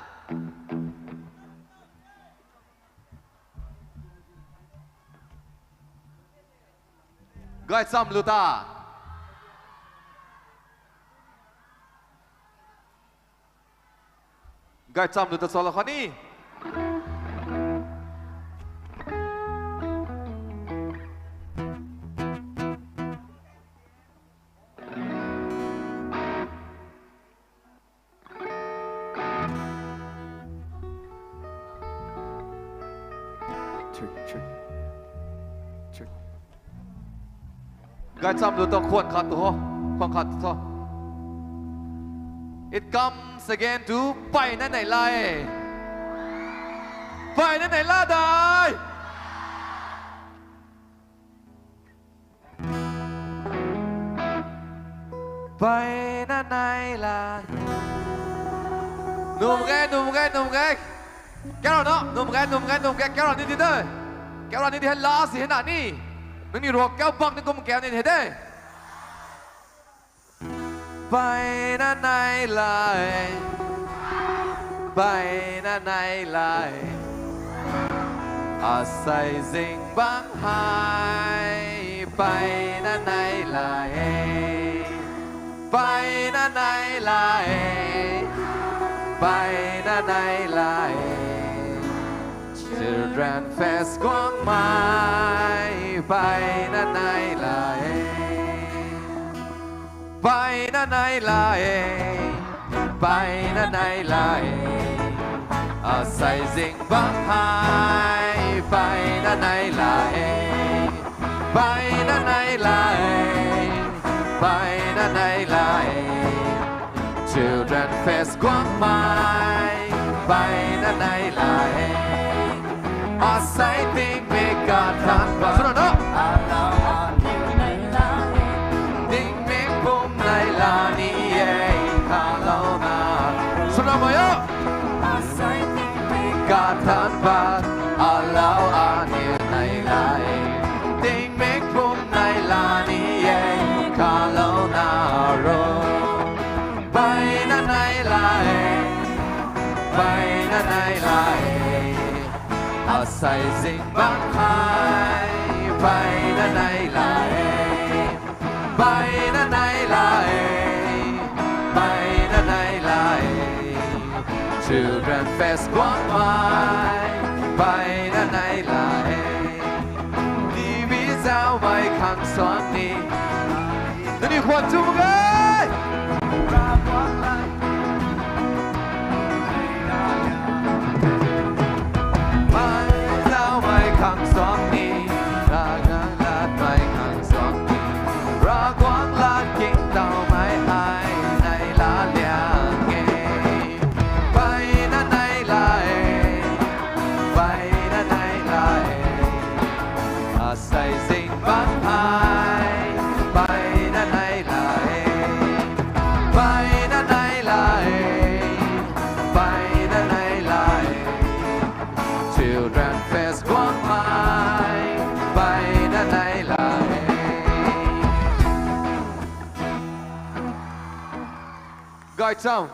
Gaychamv lu ta. Gaychamv lu ta salou khou ni. Gaychamv lu ta khwan khat tu ho, khwan khat tu tho. It comes again to Mpeyna Neihla e. Mpeyna Neihla dai. Mpeyna Neihla. Num ge, num ge, num ge. Kau rana, num ge, num ge, num ge, kau rana ni di de. Kau rana ni di hei last hei na ni. Nangniw ruak kau bang ni kum kau ni hei de. Mpeyna Neihla e, Mpeyna Neihla e, asei zingbangc hei, Mpeyna Neihla e, Mpeyna Neihla e, Mpeyna Neihla e, Children Fest guangmei, Mpeyna Neihla e. Mpeyna Neihla e, Mpeyna Neihla e, asei zingbangc hei, Mpeyna Neihla e, Mpeyna Neihla e, Mpeyna Neihla e, Children Fest guangmei, Mpeyna Neihla e. Asei tingmik kathan pat, swna na, tingmik pum neihla ni e, khalouna. Swna mei o. Kathan pat, alou aniw neihla e, tingmik pum neihla ni e, khalouna ro. Mpeyna Neihla e, Mpeyna Neihla e, asei zingbangc hei, Mpeyna Neihla e, Mpeyna Neihla e, Mpeyna Neihla e, Children Fest guangmei, Mpeyna Neihla e, T V zaumei khang suan ni, nangniw khwan chu mak ge. Mei zaumei khang suan ni, Ravguangc latmei khang suan ni, Ravguangc lat kingtowmei hei neihla liang e. Mpeyna Neihla e, Mpeyna Neihla e, asei zingbangc hei, Mpeyna Neihla e, Mpeyna Neihla e, Mpeyna Neihla e, Children Fest guangmei, Mpeyna Neihla e. Gaychamv.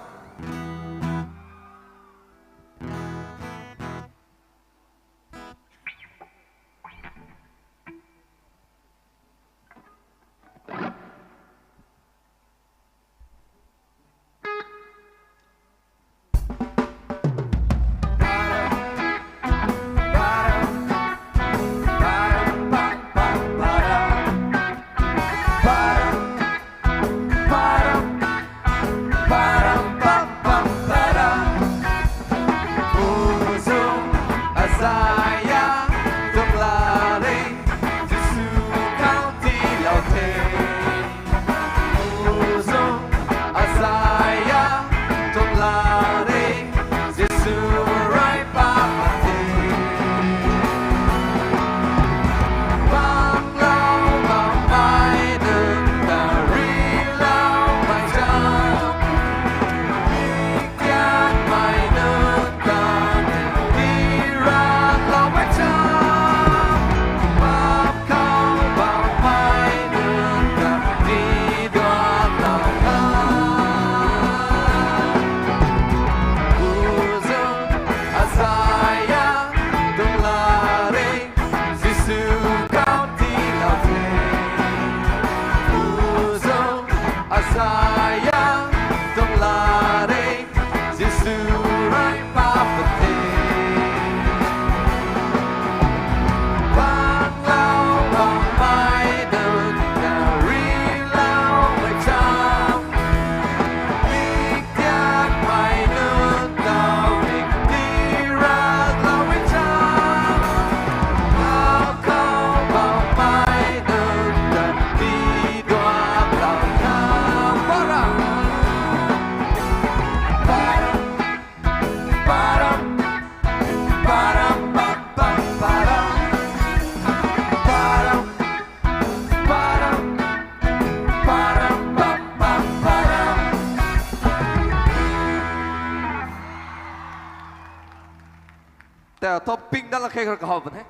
Top ping dat lak khe, khou kahaw bam the.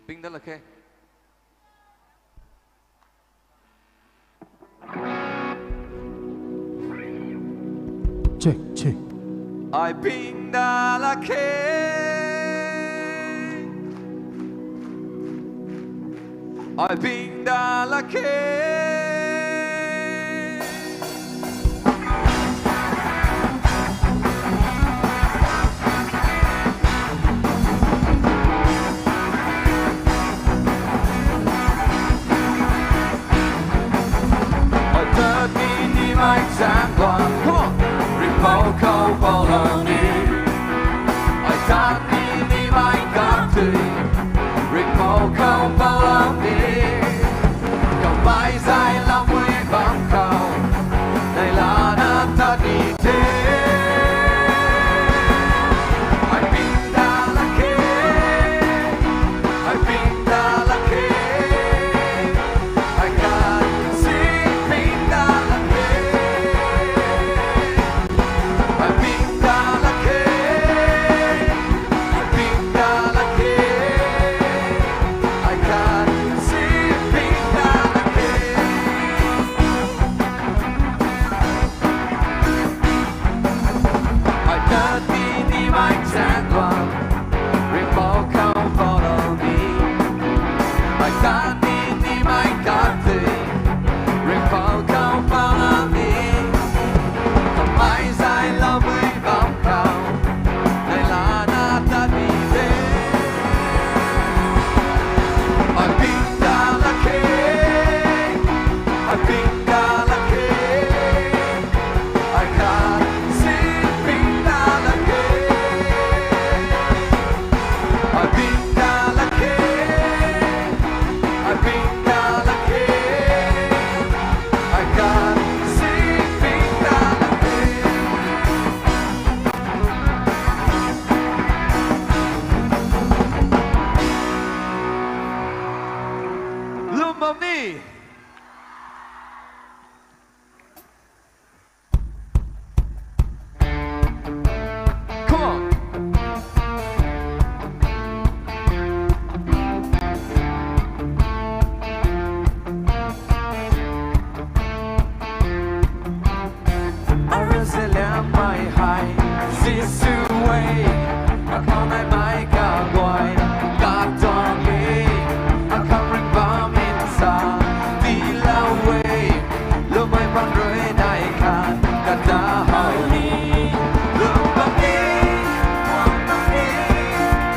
Ping dat lak khe. Check, check. Ai ping dat lak khe. Ai ping dat lak khe. Ai tat ni nimei zaeng guang, ringhpouc khou poulou ni. Ai tat ni nimei kak tei, ringhpouc khou poulou ni. Kamei zayloumei bam khou, neih lana tat ni the. Ai ping dat lak khe, ai ping dat lak khe, ai kasiamh ping dat lak khe. Ai ping dat lak khe, ai ping dat lak khe, ai kasiamh ping dat lak khe. Ai tat ni nimei zaeng guang, ringhpouc khou poulou ni. Ai tat ni nimei kak tei, ringhpouc khou poulou ni. Kamei zayloumei bam khou, neih lana tat ni the. Ai ping dat lak khe, ai ping dat lak khe, ai kasiamh ping dat lak khe. Ai ping dat lak khe, ai ping dat lak khe, ai kasiamh ping dat lak khe. Lwm bam ni. Come on. Arui zaliangmei hei Jisu e, akhou naimei kaguay katuang e, akhang ringhbam nsa tiilou e, lwmmei paan rui nai khat kata how ni. Lwm bam ni, lwm bam ni,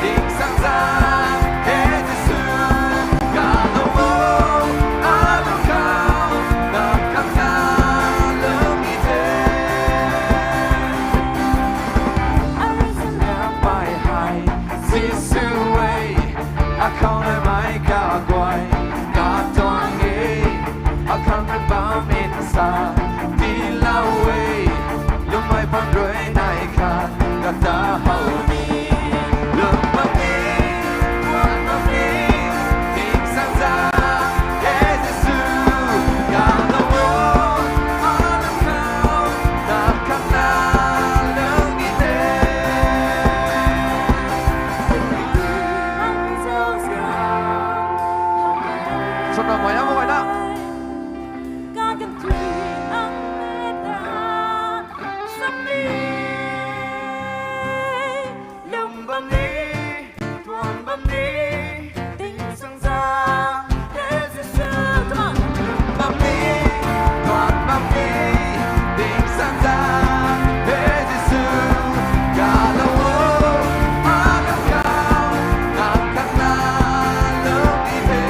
tingsaengzaeng e Jisu, kalou o, alou khou, nang khang na lung ni the. Arui zaliangmei hei Jisu e, akhou naimei kaguay katuang e, akhang ringhbam nsa tiilou e, lwmmei paan rui nai khat kata how ni. Lwm bam ni, lwm bam ni, tingsaengzaeng e Jisu, kalou o, alou khou, nang khang na lung ni the. Swna maya mo na. Lwm bam ni, tuang bam ni, tingsaengzaeng e Jisu. Come on. Lwm bam ni, tuang bam ni, tingsaengzaeng e Jisu, kalou o, alou khou, nang khang na lung ni the.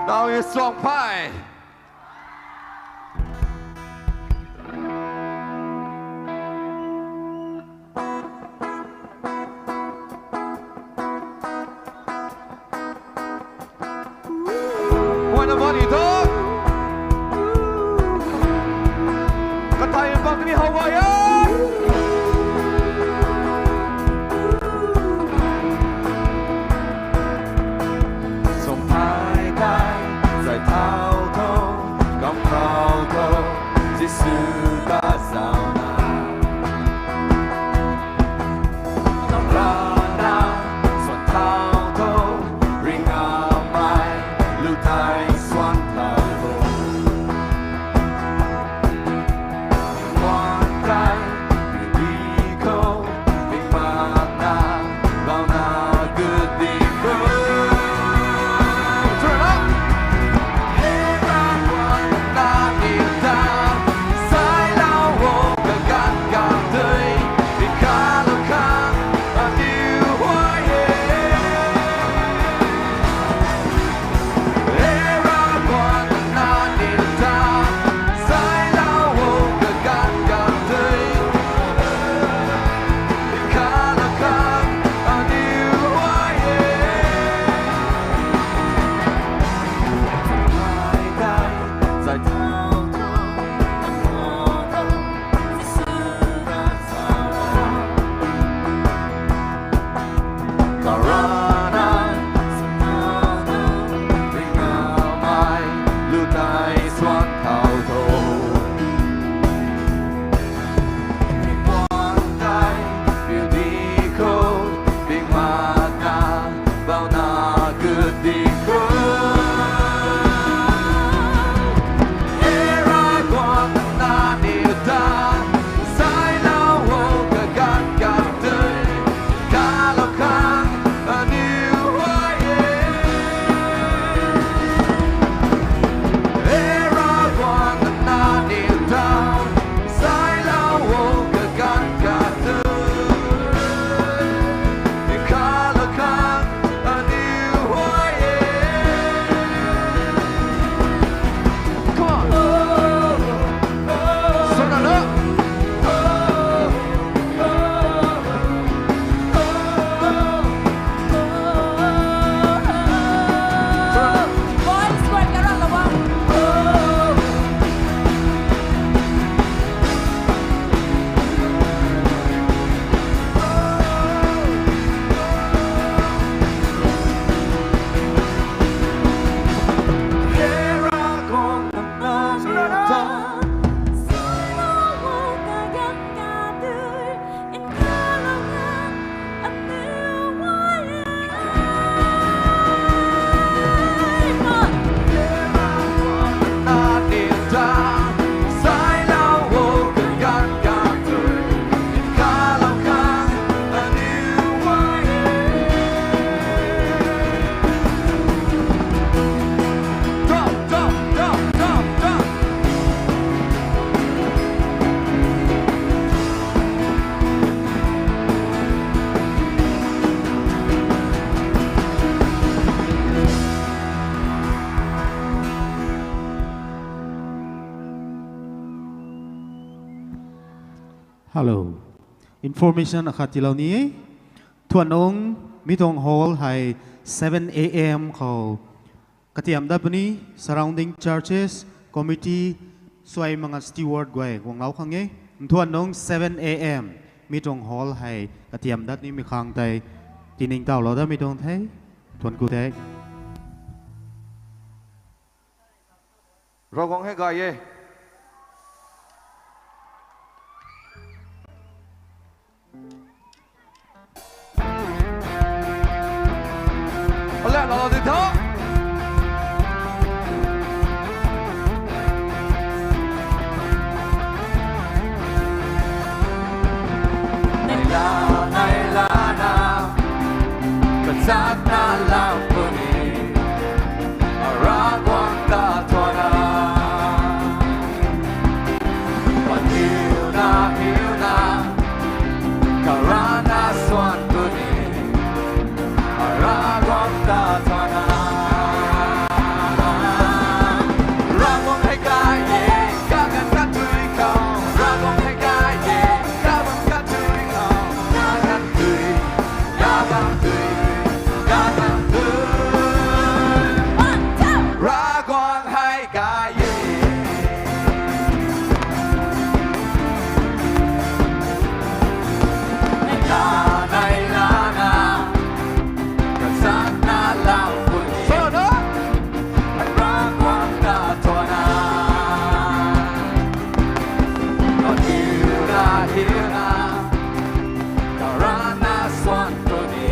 Now it's strong pie. What about it, dog? Hello. Information akhat tiilou ni e. Thuan nung mi tuang hall hei seven A M khou katiam dat puni, surrounding churches, committee, suai manga steward guay guanglou khang e. Nthuan nung seven A M mi tuang hall hei katiam dat nimei khang tei tiningtowlou dat mi tuang the. Thuan ku the. Ravguangc hei gay e. Ala, lala di tho. Neihla, neihla na, kachakna lam puni, Ravguangc ta thuana. Pan hiuna, hiuna, karana swan puni, Ravguangc ta thuana. Ravguangc hei gay e, kaganv kathuic khou, Ravguangc hei gay e, kaganv kathuic khou, kaganv tui, kaganv tui, kaganv tui. Ravguangc hei gay e. Neihla, neihla na, kachakna lam puni. Solo. Ravguangc ta thuana. Hiuna, hiuna, karana swan puni,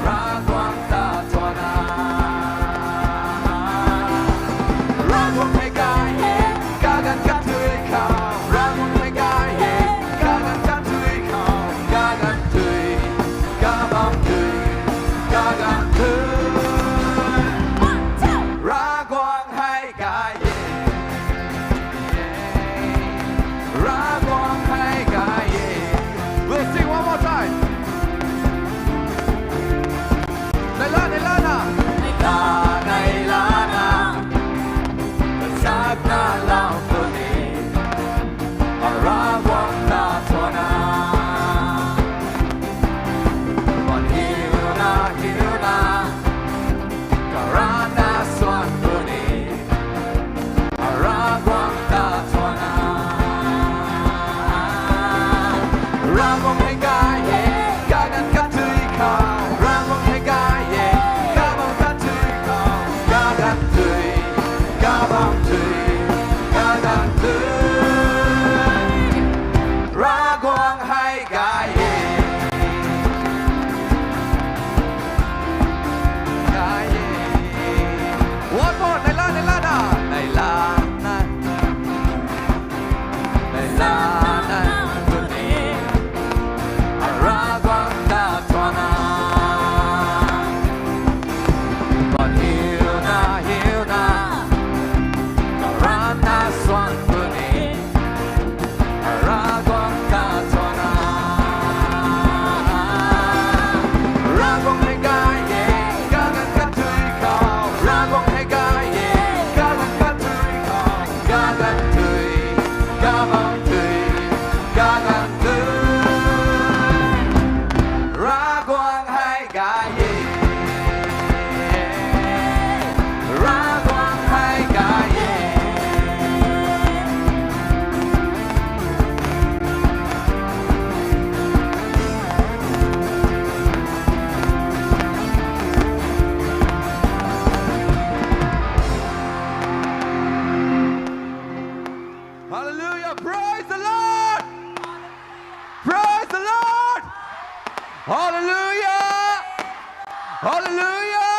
Ravguangc ta thuana. Ravguangc hei gay e, kaganv kathuic khou, Ravguangc hei gay e, kaganv kathuic khou, kaganv tui, kabam tui, kaganv tui. Ravguangc hei gay e. Ravguangc hei gay e. We'll sing one more time. Neihla, neihla na. Neihla, neihla na, kachakna lam puni, Ravguangc ta thuana. Pan hiuna, hiuna, karana swan puni, Ravguangc ta thuana. Ravguangc hei gay e, kaganv kathuic khou, Ravguangc hei gay e, kabam kathuic khou, kaganv tui, kabam tui, kaganv tui. Ravguangc hei gay e. Gay e. One more, neihla, neihla na. Neihla na. Neihla na. Ravguangc ta thuana. Pan hiuna, hiuna, karana swan puni, Ravguangc ta thuana. Ravguangc hei gay e, kaganv kathuic khou, Ravguangc hei gay e, kaganv kathuic khou, kaganv tui, kabam tui, kaganv tui. Ravguangc hei gay e. Ravguangc hei gay e. Hallelujah! Praise the Lord! Praise the Lord! Hallelujah! Hallelujah!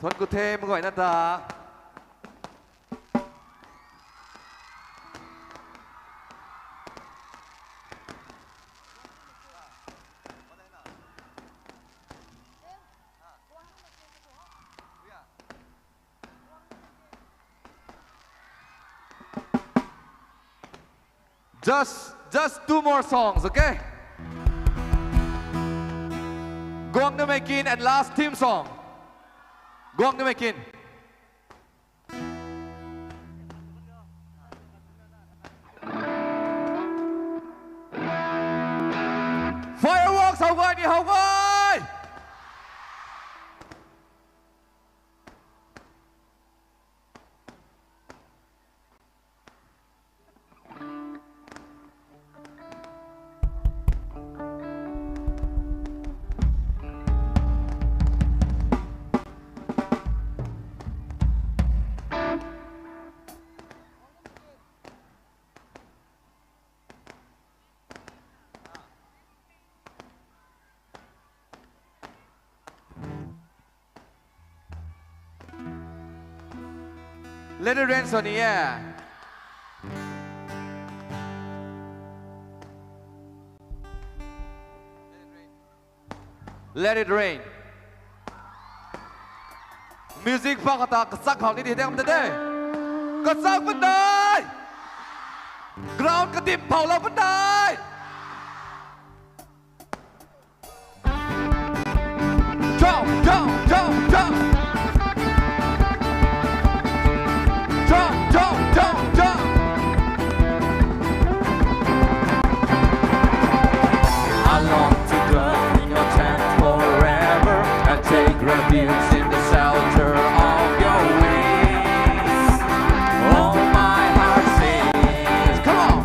Thuan ku the, mak guayna ta. Just, just two more songs, okay? Guang Namei Kin and last theme song. Guang Namei Kin. How guy? Let it rain sw ni e. Let it rain. Music pa khou ta kachak khou ni di dang ta de. Kachak pun dai. Ground kadim phoulou pun dai. Jump, jump, jump, jump. Jump, jump, jump, jump. I long to dwell in your tent forever and take refuge in the shelter of your wings. Oh, my heart sings. Come on.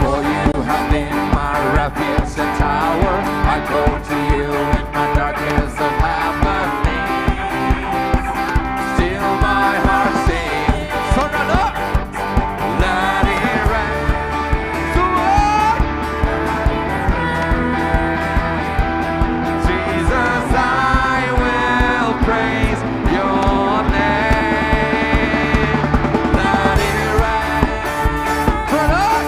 For you have been my refuge and tower. I go to you in my darkest of happenings. Still my heart sings. Surrender. Let it rain. Let it rain. Jesus, I will praise your name. Let it rain. Turn up.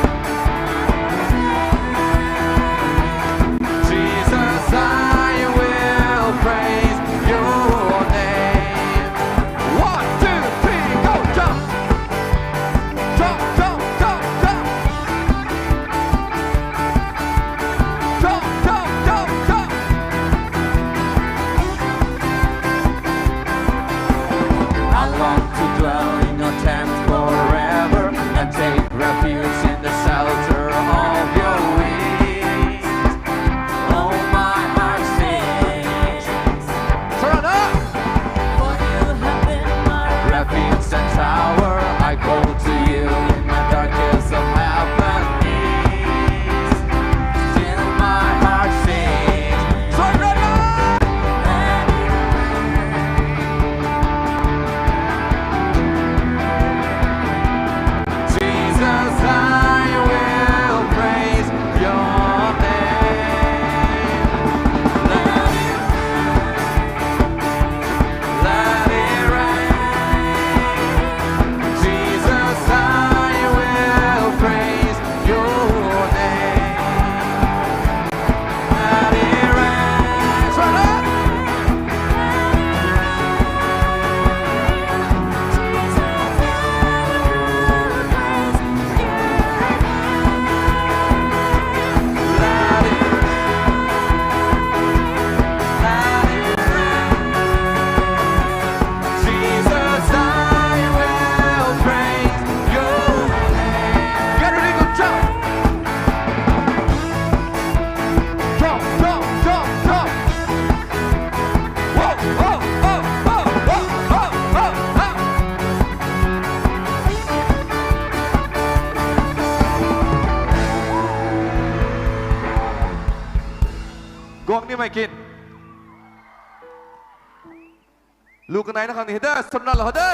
Jesus, I will praise your name. One, two, three, go, jump. Jump, jump, jump, jump. Jump, jump, jump, jump. I long to dwell in your tent forever and take refuge in the shelter of your wings. Oh, my heart sings. Turn up. For you have been my refuge and tower. I go to you in my darkest of happenings. Still my heart sings. Turn up. Jesus, I will praise your name. Let it rain, let it rain. Jesus, I will praise your name. Let it rain. Turn up. Jesus, I will praise your name. Get ready to jump. Jump, jump, jump, jump. Whoa, whoa, whoa, whoa. Guang nimei kin. Lu kanei na khang ni hei de, swn na lou hei de.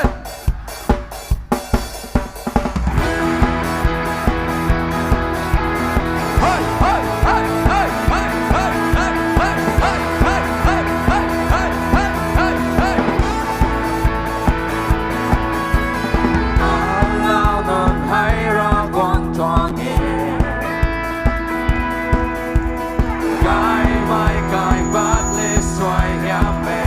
Hey, hey, hey. Alauc nunc hei Ravguangc tuang e. Gaymei kaipat le suaihiam e.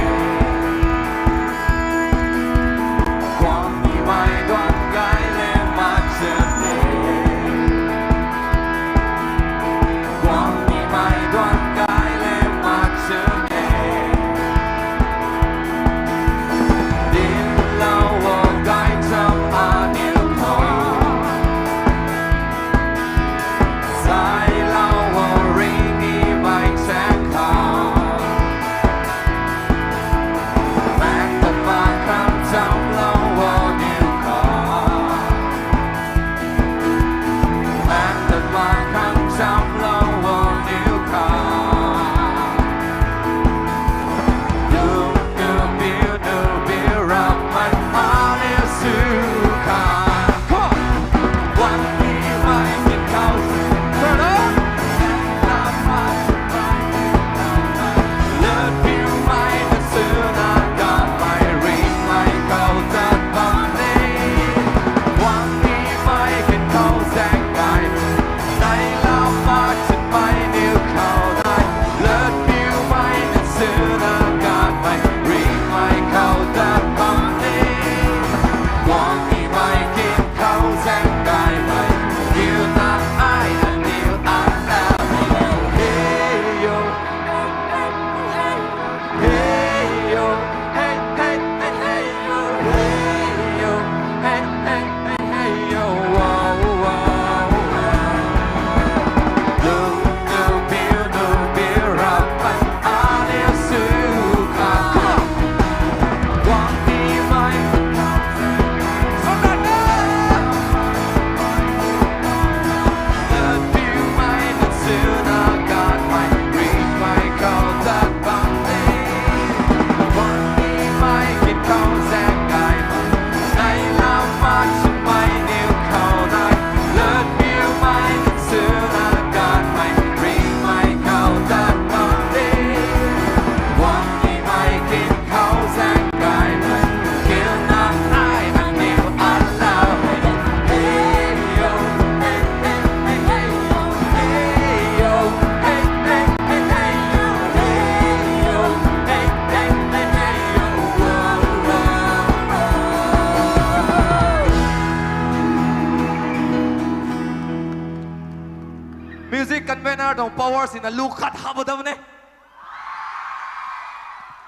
music convener tuang power sina lu khat hap dam ne.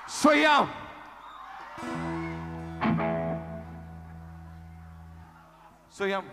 Suaihiam. Suaihiam.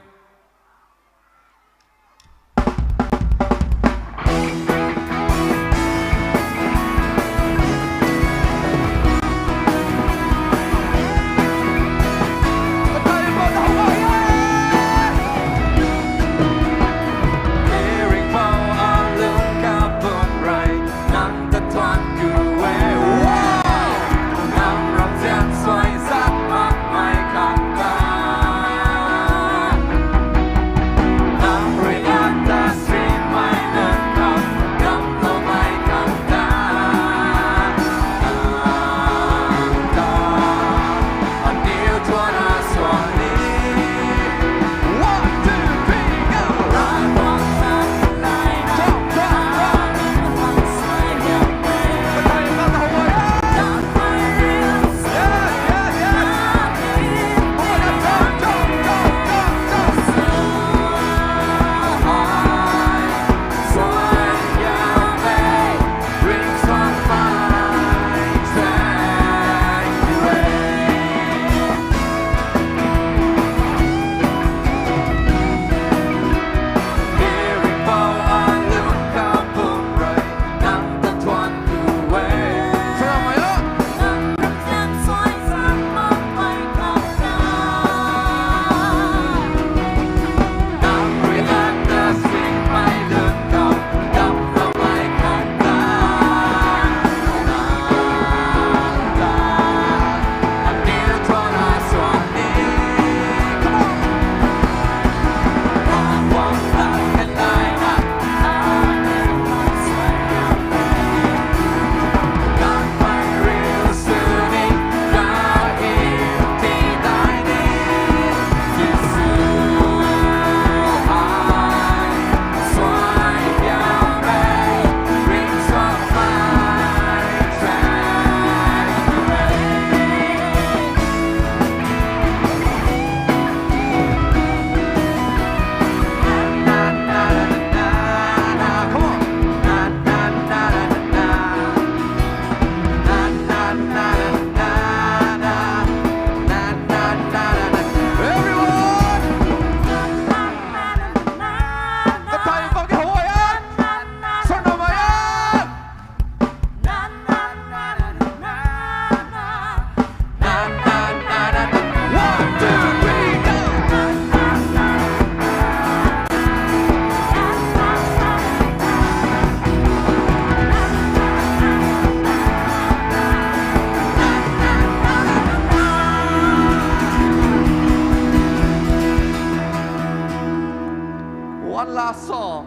One last song.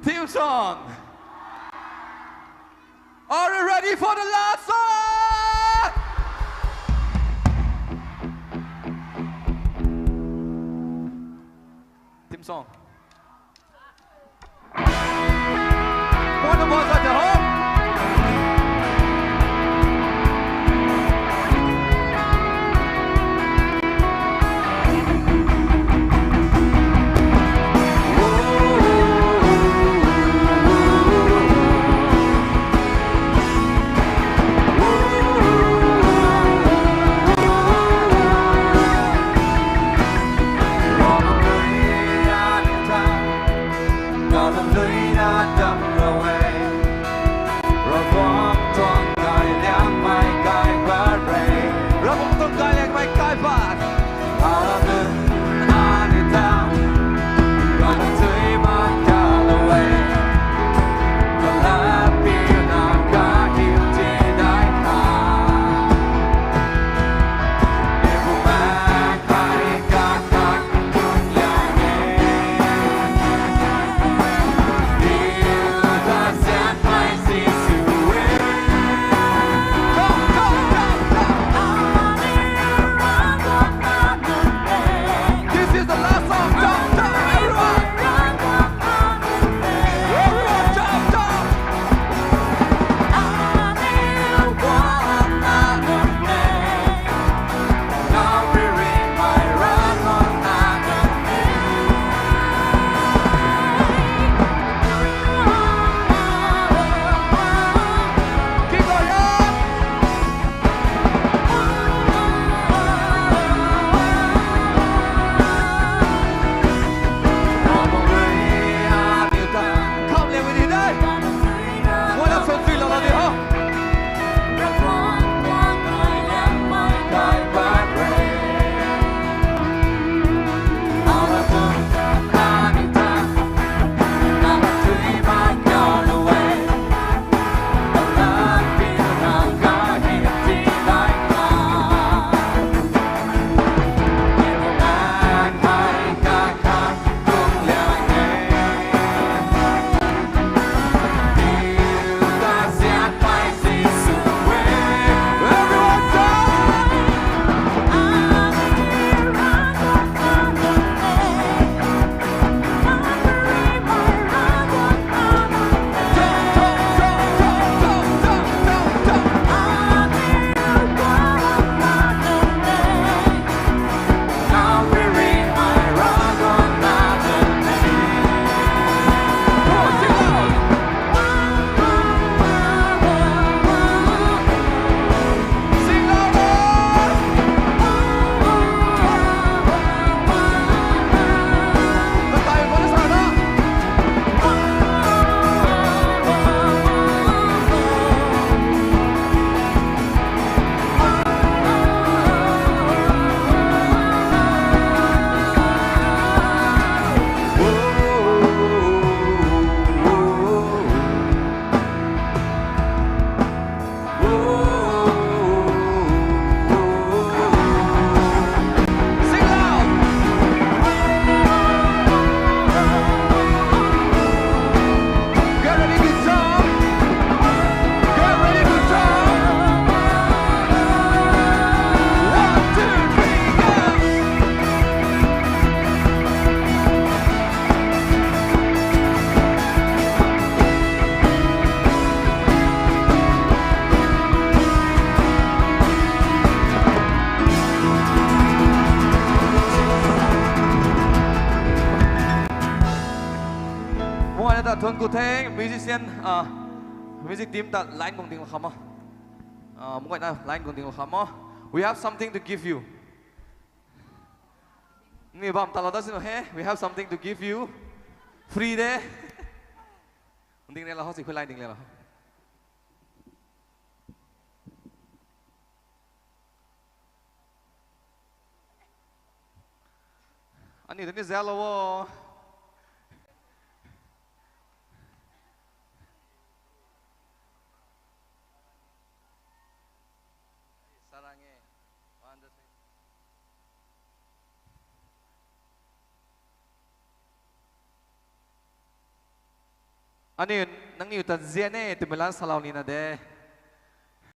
Theme song. Are you ready for the last song? Theme song. Mei ta thuan ku the, musician, music team ta line guang ding la kham o. Mei guayna line guang ding la kham o. We have something to give you. Ni bam ta la da sinu he, we have something to give you. Free de. Ding le la ho, si khui line ding le la ho. Aniu ta ni zalo o. Aniu, nangniw ta nzian e twmei lan salou nina de.